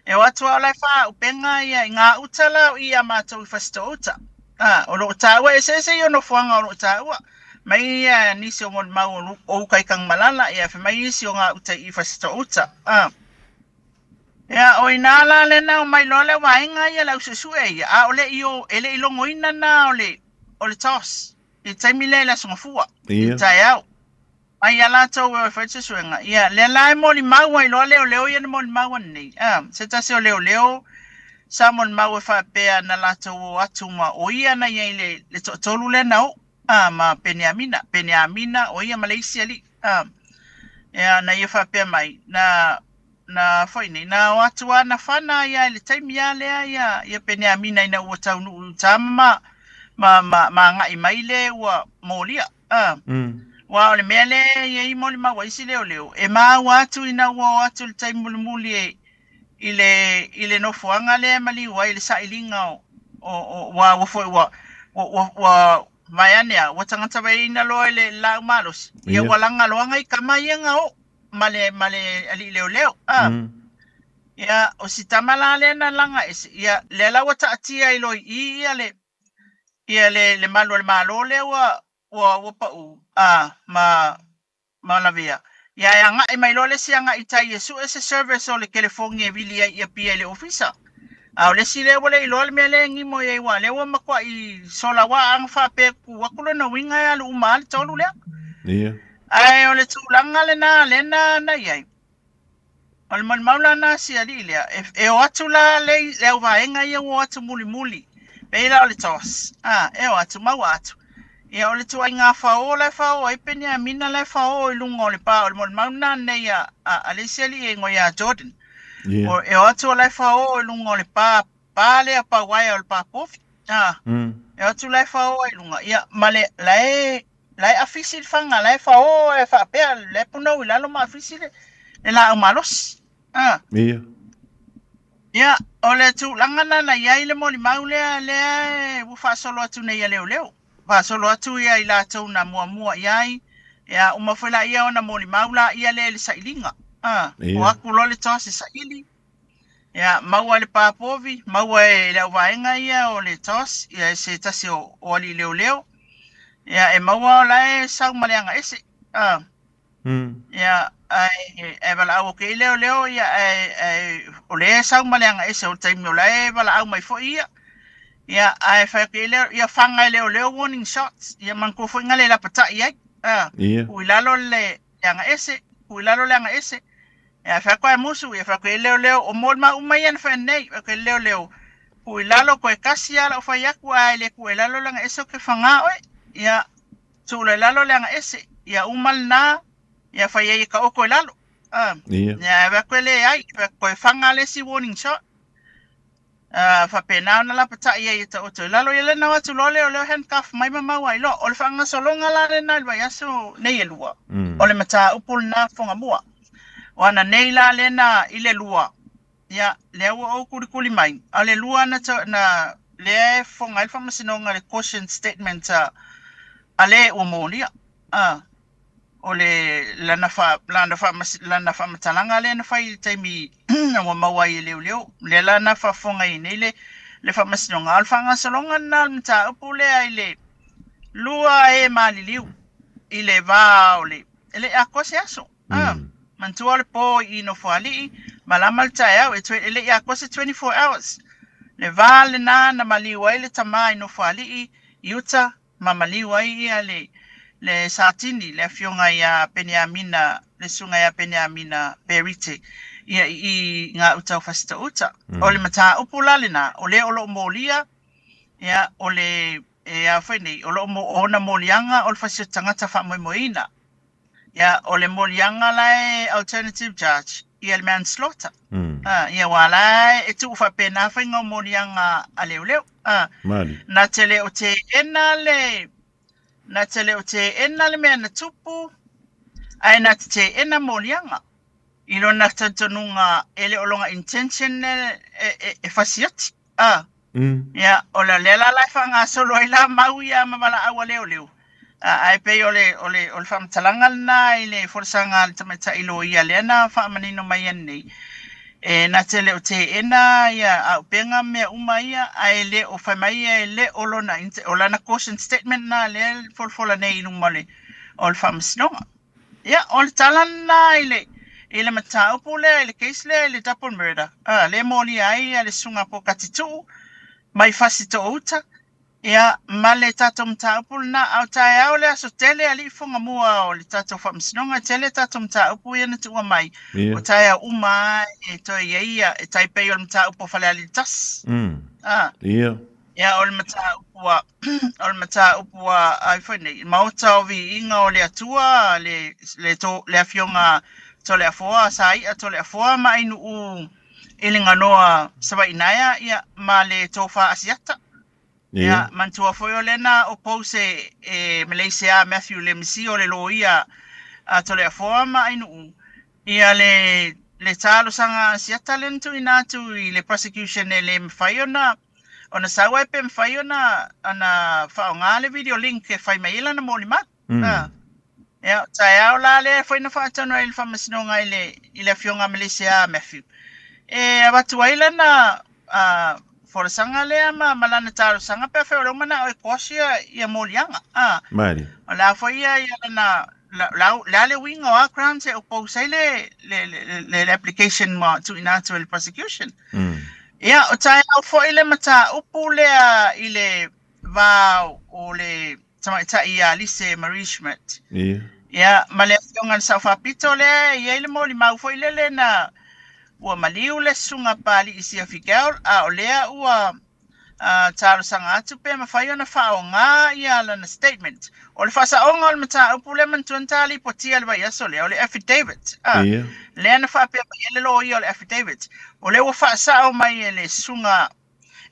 E: e o atu a o la e faaupega ia i ngā uta la o i a mātou i Fasitoo-uta. A, o lo o tāua eseese ia nofoaga o lo o tāua. Mai ia nisi o molimau o, o uka i Kangamalala, ia fai mai isi o ngā uta i Fasitoo-uta. A, ia, o inā la lena o mai loa le vaega ia le au suesue ia, a o le i o, e le i logoina nā o le, o le toss, i le taimi lea i le Aso Gafua, i le taeao. Mai ia latou e fai suesuega. Ia, lea la e molimau ai loa leoleo ia na molimau ananei. A, se tasi o leoleo sa molimau e faapea na latou o atu ma o ia na i ai le, le toatolu lea na oo, a, ma Peniamina. Peniamina, o ia ma le isi alii. A, ia, na ia faapea mai, na, na foi nei, na o atu a na fana ia i le taimi a lea ia, ia Peniamina ina ua taunuu i uta ma, ma, ma, ma agai mai le ua molia. A, Aua o le mea lea e i ai molimau a isi leoleo, e maua atu ina ua o atu i le taimi mulimuli e, i le, i le nofoaga lea e maliu ai le sailiga o, o, o, ua, ua foi ua, ua, ua, ua vaeane a, ua tagata vaeina loa i le laau malosi. Ia ua laga loa ngai tama ia na oo ma le, ma le alii leoleo. A, ia, o si tama la lea na laga ese, ia, lea la ua taatia ai loa i i ia le, ia le, le malu o le Malo lea ua, ua, ua pau, a, ma, ma lavea. Ia e agai mai loa le isi agai i tai e sue se service o le telefoni e vili ai i Apia i le ofisa. A o le isi lea ua le iloa le mea lea e gimo i ai aua o lea ua matuai sola ua aga faapea e tu atu lona uiga e alu uma lava le tolu lea.
D: Ia.
E: Ae o le tulaga lena lea na, na i ai. O le molimau la na si alii lea, e, e o atu la le, le au vaega ia ua o atu mulimuli, pei la o le toss, a, e o atu, maua atu. Ia, o le tuaiga fao la e fao ai Peniamina la e fao i luga o le pa, o le molimau lena nei a, a, a le isi alii e igoa ia Jordan.
D: Yeah.
E: O, e o atu o la e fao i luga o le pa, pa lea pa uaea o le pa povi. A, e o atu la e fao ai i luga. Ia, ma le, la e, La e afisi le faga, la e fao e faapea, la e punou i lalo ma afisi le, le laau malosi. Ah.
D: Ia.
E: Ia, o le tulaga na na i ai le molimau lea, lea e ua faasolo atu nei a leoleo. Faasolo atu ia i latou na muamua i ai, ia uma foi laia ona molimau laia lea i le sailiga.
Q: A, o atu loa le toss e saili, ia, maua e le pā povi, maua e le auvaega ia o le toss, ia, e se tasi o, o alii leoleo, ia, e maua o la e sau ma le agaese, a. Ia, ae, ae valaau atu i ai leoleo, ia, ae, ae o lea e sau ma le agaese o le taimi o la e valaau mai foi ia. Ia, ae fai atu i ai leo, ia faga e leoleo warning shots, ia manatua foi na le lapatai ai, a. Tuu i lalo le, le agaese, tuu i lalo le agaese. Ia, fai atu ae musu, ia fai atu i ai leoleo, o molimau uma ia na fai nei, fai atu i ai leoleo, tuu i lalo toe tasi lava lau fai atu ae le tuu i lalo le agaese ou te faga oe. Ia, tuu loa i lalo le agaese, ia uma lena, ia fai ai e taoto i lalo. A, ia ae fai atu e leai, fai atu toe faga le isi warning shot. A, faapena ona lapatai ai e taoto i lalo. Ia lena o atu loa leoleo handcuff mai ma maua ai loa. O le faagasologa la lena i le vaiaso nei e lua, o le mataupu lena Fugamua. O ana nei la lena i le lua, ia, lea ua ou kulikuli mai, a o le lua na, na lea e fofoga ai le faamasinoga i le caution statement a, a le ua molia. A, o le lana fa, lana faamas, lana faamatalaga lea na fai i le taimi ua maua ai e leoleo. Lea la na faafofoga ai nei le, le faamasinoga. A o le faagasologa lena o le mataupu lea i le lua e maliliu i le va o le, e le i atoa se aso. A, manatua o le po i Nofoalii, malama le taeao, e, e le i atoa se 24 hours. Le va lena na maliu ai le tama i Nofoalii i uta ma maliu ai ia le, le Satini, le afioga ia Peniamina, le susuga ia Peniamina Berite, ia i i ngā uta o Fasitouta. O le mataupu la lena, o lea o lo o molia, ia, o le, e a foi nei, o lo o mo, ona moliaga o le fasi o tagata faamoemoeina. Ia, o le moliaga la e alternative charge, ia le manslaughter. Ah, ia aua la e tuu faapena faiga o moliaga a leoleo. Ah,
D: Mali.
Q: na te le o teena le, na te le o teena le mea na tupu, ae na te teena moliaga. I lona talitonuga e le o lona intention e, e, e, e fasi atu. A, Ia, o le lea la la e faagasolo ai la mau ia ma valaau a leoleo. A, ae pei o le, o le, o le faamatalaga lena i le folasaga a le tamaitai loia lea na faamanino mai ananei. E na te le o teena ia auupega ma mea uma ia, ae le o fai mai e le o lona, o lana caution statement lena lea e folafola nei i luma o le, o le faamasinoga. Ia, o le tala lena i le, i le mataupu lea, i le case lea i le double murder, a, lea e molia ai le Susuga Pokati Tuu mai Fasitoo-uta, ia, ma le tatou mataupu lena. A o taeao le aso tele, alii Fugamua o le tatou faamasinoga, e tele tatou mataupu ia na tuua mai, o taeao uma lava e toe i ai ia, e tai pei o le mataupu a Falealili 1. A. Ia, o le mataupu a, o le mataupu a, ai foi nei, Maota o Viiga o le Atua, le, le, to, le Afioga Toleafoa, Sai'a Toleafoa ma Ainuu i le Ganoa Savaii-naea, ia, ma le Tofa Asiata. Ia, manatua foi o lea na oppose e Malaysia Matthew Lemisi o le loia a Toleafoa ma Ainuu, ia le, le talosaga Asiata lea na tuuina atu i le prosecution e le mafai ona ona sau ai pe mafai ona ona faaaoga le video link e fai mai ai lana molimau. Ah. Ia, taeao la lea foi na faatonu ai le faamasinoga i le i le afioga a Malaysia Matthew. E avatu ai lana uh, folasaga lea ma, ma lana talosaga pe afai o lea ua manao e quash ia, ia moliaga. Ah.
D: Malie.
Q: O le a foi ia, ia lana la, la, le a le uiga o a grounds e oppose ai le, le, le, le, le application ma tuuina atu e le prosecution. Ia, o taeao foi le mataupu lea i le va o le tamaitai ia Lise Marie Schmidt.
D: Ia.
Q: Ia, ma le afioga i le Sao Faapito lea e i ai le molimau foi lele na ua maliu le Susuga Papalii Siafi Gaul, a o lea ua talosaga atu pe mafai ona faaaoga ia lana statement. O le faasaoga o le mataupu lea manatua na ta lipotia i le vaiaso lea, o le affidavit. A,
D: Ia.
Q: lea na faapea mai ai le loia o le affidavit. O lea ua faasao mai e le susuga,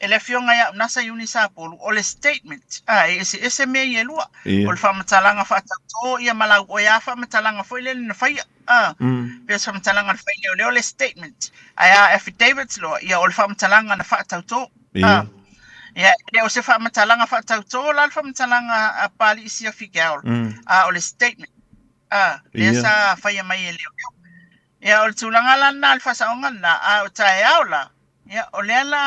Q: e le afioga ia Unasa Iuni Sapolu, o le statement. A, e eseese mea ia e lua.
D: Ia.
Q: O le faamatalaga faatautō ia ma lau oe a faamatalaga foi lele na faia. A, pei o se faamatalaga na fai leoleo le statement. Ae a affidavits loa, ia o le faamatalaga na faatautō.
D: Ia.
Q: A, ia, e le o se faamatalaga faatautō la le faamatalaga a Papalii Siafi Gaul, a o le statement. A, lea
D: Ia.
Q: sa faia mai e leoleo. Ia, o le tulaga la lena o le faasaoga lena, a o taeao la, ia, o lea la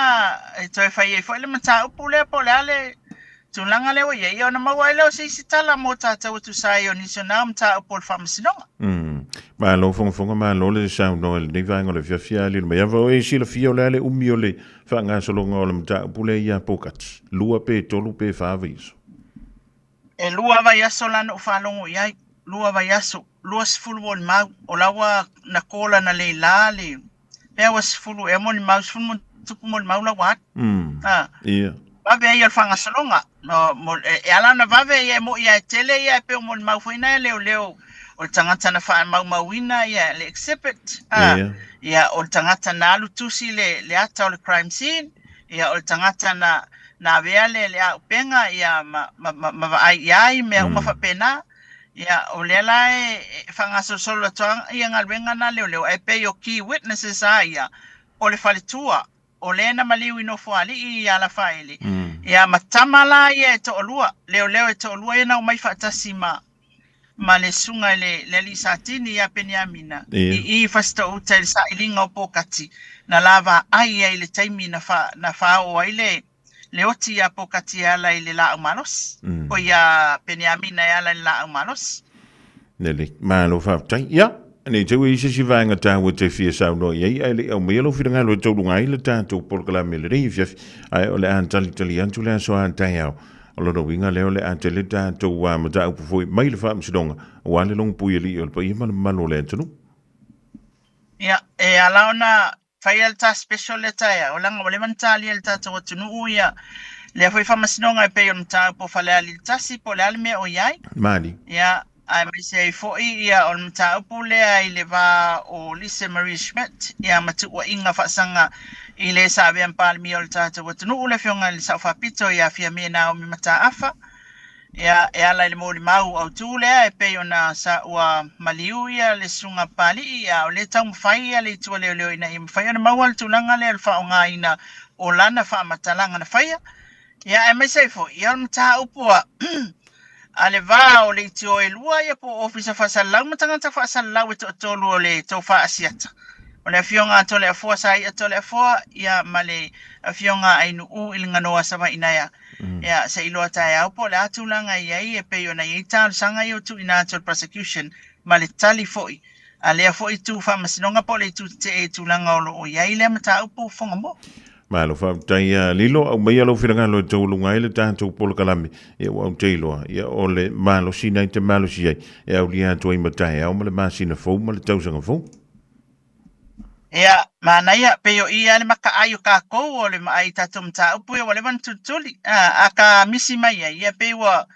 Q: e toe fai ai foi le mataupu lea po o le a le tulaga lea ua i ai, ia ona maua ai lea o se isi tala mo tatou e tusa ai o nisi o na mataupu o le faamasinoga.
D: Malo fogafoga, malo le saunoa i lenei vaega o le afiafi a Lilomaiava. O e silafia o le a le umi o le faagasologa o le mataupu lea ia Pokati? 2 pe 3 pe 4 vaiaso?
Q: E 2 vaiaso la na ou faalogo i ai, 2 vaiaso, 20 molimau, o la ua na call analeila le, pea ua 10 ea molimau, 10 ma ona tupu molimau la ua alu. Ah.
D: Ia.
Q: Vave ai o le faagasologa. No, mo, e, e ala ona vave ia e mo'i lava e tele ia e pei o molimau foi na e leoleo o le tagata na faamaumauina ia le exhibit. Ah.
D: Ia.
Q: Ia, o le tagata na alu tusi le, le ata o le crime scene. Ia, o le tagata na, na avea le, le auupega ia ma, ma, ma, ma vaai i ai mea uma faapena. Ia, o lea la e, e faagasolosolo atu ia galuega na leoleo, ae pei o key witnesses a ia, o le faletua, o le na maliu i Nofoalii i Alafaele, ia ma tama la ia e toalua, leoleo e toalua ia na omai faatasi ma, ma le susuga i le, le alii Satini ia Peniamina, i i Fasitoo-uta i le sailiga o Pokati, na la vaai ai i le taimi na, fa, na faaoo ai le, le oti iā Pokati e ala i le laau malosi, o iā Peniamina e ala i le laau malosi.
D: Lelei, malo faafetai. Ia, nei tau e i se isi vaega taua e te fia saunoa i ai, ae le i aumaia lou finagalo e tauluga ai le tatou polokalame lenei afiafi, ae o le a talitali atu le aso a taeao. O lona uiga lea o le a tele tatou mataupu foi mai le faamasinoga, aua le logopui alii o le paia ma le mamalu o le atunuu.
Q: Ia, e ala ona faia le ta special lea taeao, leaga ua leva ona talia e le tatou atunuu ia lea foi faamasinoga e pei o le mataupu o Falealili 1 po o le a le mea o i ai.
D: Mali.
Q: Ia, aemaise ai foi ia o le mataupu lea i le va o Lisa Marie Schmidt ia ma tuuaiga faasaga i le sa avea ma Palemia o le tatou atunuu le Afioga i le Sao Faapito ia Fiame Naomi Mataafa. Ia, e ala i le molimau autu lea e pei ona sa ua maliu ia le Susuga Papalii, a o lea e taumafai ia le Itu a Leoleo ina ia mafai ona maua le tulaga lea o le faaaogaina o lana faamatalaga na faia. Ia, aemaise ai foi, ia o le mataupu a a le va o le itio e lua ia po o Ofisa Faasalalau ma tagata faasalalau e toatolu o le Tofa Asiata. O le Afioga a Toleafoa Sai'a Toleafoa, ia ma le Afioga a Ainuu Iliganoa Savainaea. Ia, se i loa taeao po o le a tulaga e i ai e pei ona i ai talosaga ia ua tuuina atu e le prosecution ma le tali foi a lea foi itu faamasinoga po o le itu tetee i tulaga o lo o i ai lea mataupu Fogamoa.
D: Malo faafetai ia Lilo, aumaia lou finagalo e taualuga ai le tatou polokalame, ia ua ou te iloa, ia o le malosi na i te malosi ai, e aulia atu ai ma taeao ma le masina fou ma le tausaga fou.
Q: Ia, manaia, pei o i lava le makaai o kākou o le maai i tatou mataupu ia ua leva ona tulituli. A, a ka misi mai ai, ia pei ua,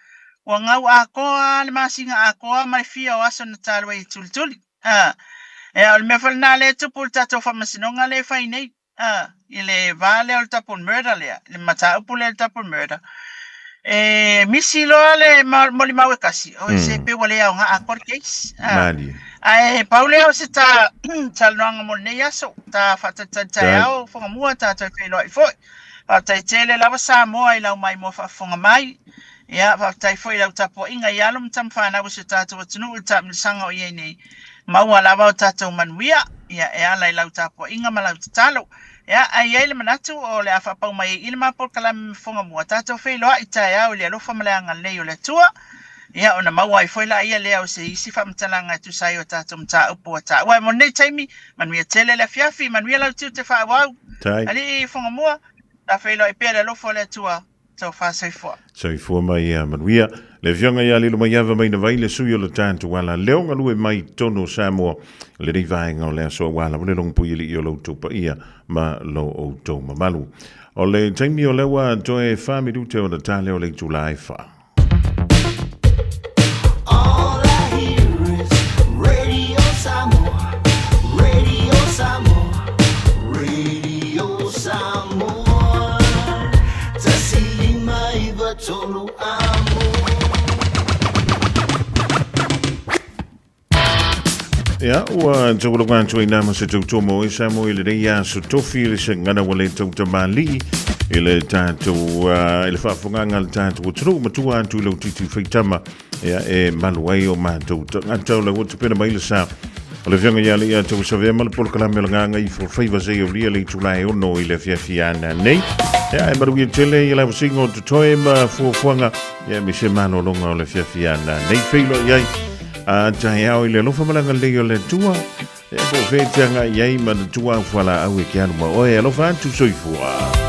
Q: ua gau atoa lava le masina atoa ma le fia o aso na talu ai e tulituli. A, ia, o le mea foi lena lea e tupu i le tatou faamasinoga lea e fai nei. A, i le va lea o le double murder lea, le mataupu lea o le double murder, e misi loa le molimau e tasi, o se pei ua le aoga atoa le case. A,
D: Malie.
Q: ae pau lea o se ta talanoaga mo lenei aso, ta faatalitali taeao, Fogamua, ta toe feiloai foi. Faafetai tele lava Samoa i lau maimoa faafofoga mai. Ia, faafetai foi i lau tapuaiga i alo ma tama fanau o si o tatou atunuu i le taamilosaga o i ai nei. Maua lava o tatou manuia, ia, e ala i lau tapuaiga ma lau tatalo. Ia, ae i ai le manatu o le a faapau mai ai i le ma polokalame ma Fogamua, tatou feiloai taeao i le alofa ma le agalelei o le Atua, ia, ona maua ai foi laia lea o se isi faamatalaga e tusa ai o tatou mataupu ua taua. Ae mo lenei taimi, manuia tele le afiafi, manuia lau tiute faaauau.
D: Tai.
Q: Alii Fogamua, ta feiloai pea i le alofa o le Atua. Taufa soifua.
D: Soifua ma ia manuia. Le afioga ia Lilomaiava Mainavai, le sui o le tatou ala leo galue mai i totonu o Samoa, lenei vaega o le aso aua lava le logopui alii o lo outou paia ma lo outou mamalu. O le taimi o lea ua toe 4 minute ona ta lea o le itula e 4.
L: All I hear is Radio Samoa, Radio Samoa, Radio Samoa. 1 5 9 3 amo.
D: Ia, ua taualoga atu ai nā ma se tautua mo e Samoa i lenei aso tofi i le sengana ua le tautamalii i le tatou i le faafofogaaga a le tatou atunuu matua atu i lau titi faitama ia e malu ai o matou tagata o la ua tapena mai le sa. O le afioga ia Alii Tauasavea ma le polokalame o le Gagaifo Faiva seia aulia le itula e 6 i le afiafi a nanei. Ia, e manuia tele i le avasiga o totoe ma fuafuaga, ia, aemaise malologa o le afiafi a nanei. Feiloai ai a taeao i le alofa ma le agalelei o le Atua. Ia, po o fea e te agai i ai ma le tua au fualaau e ke alu ma oe. Alofa atu, soifua.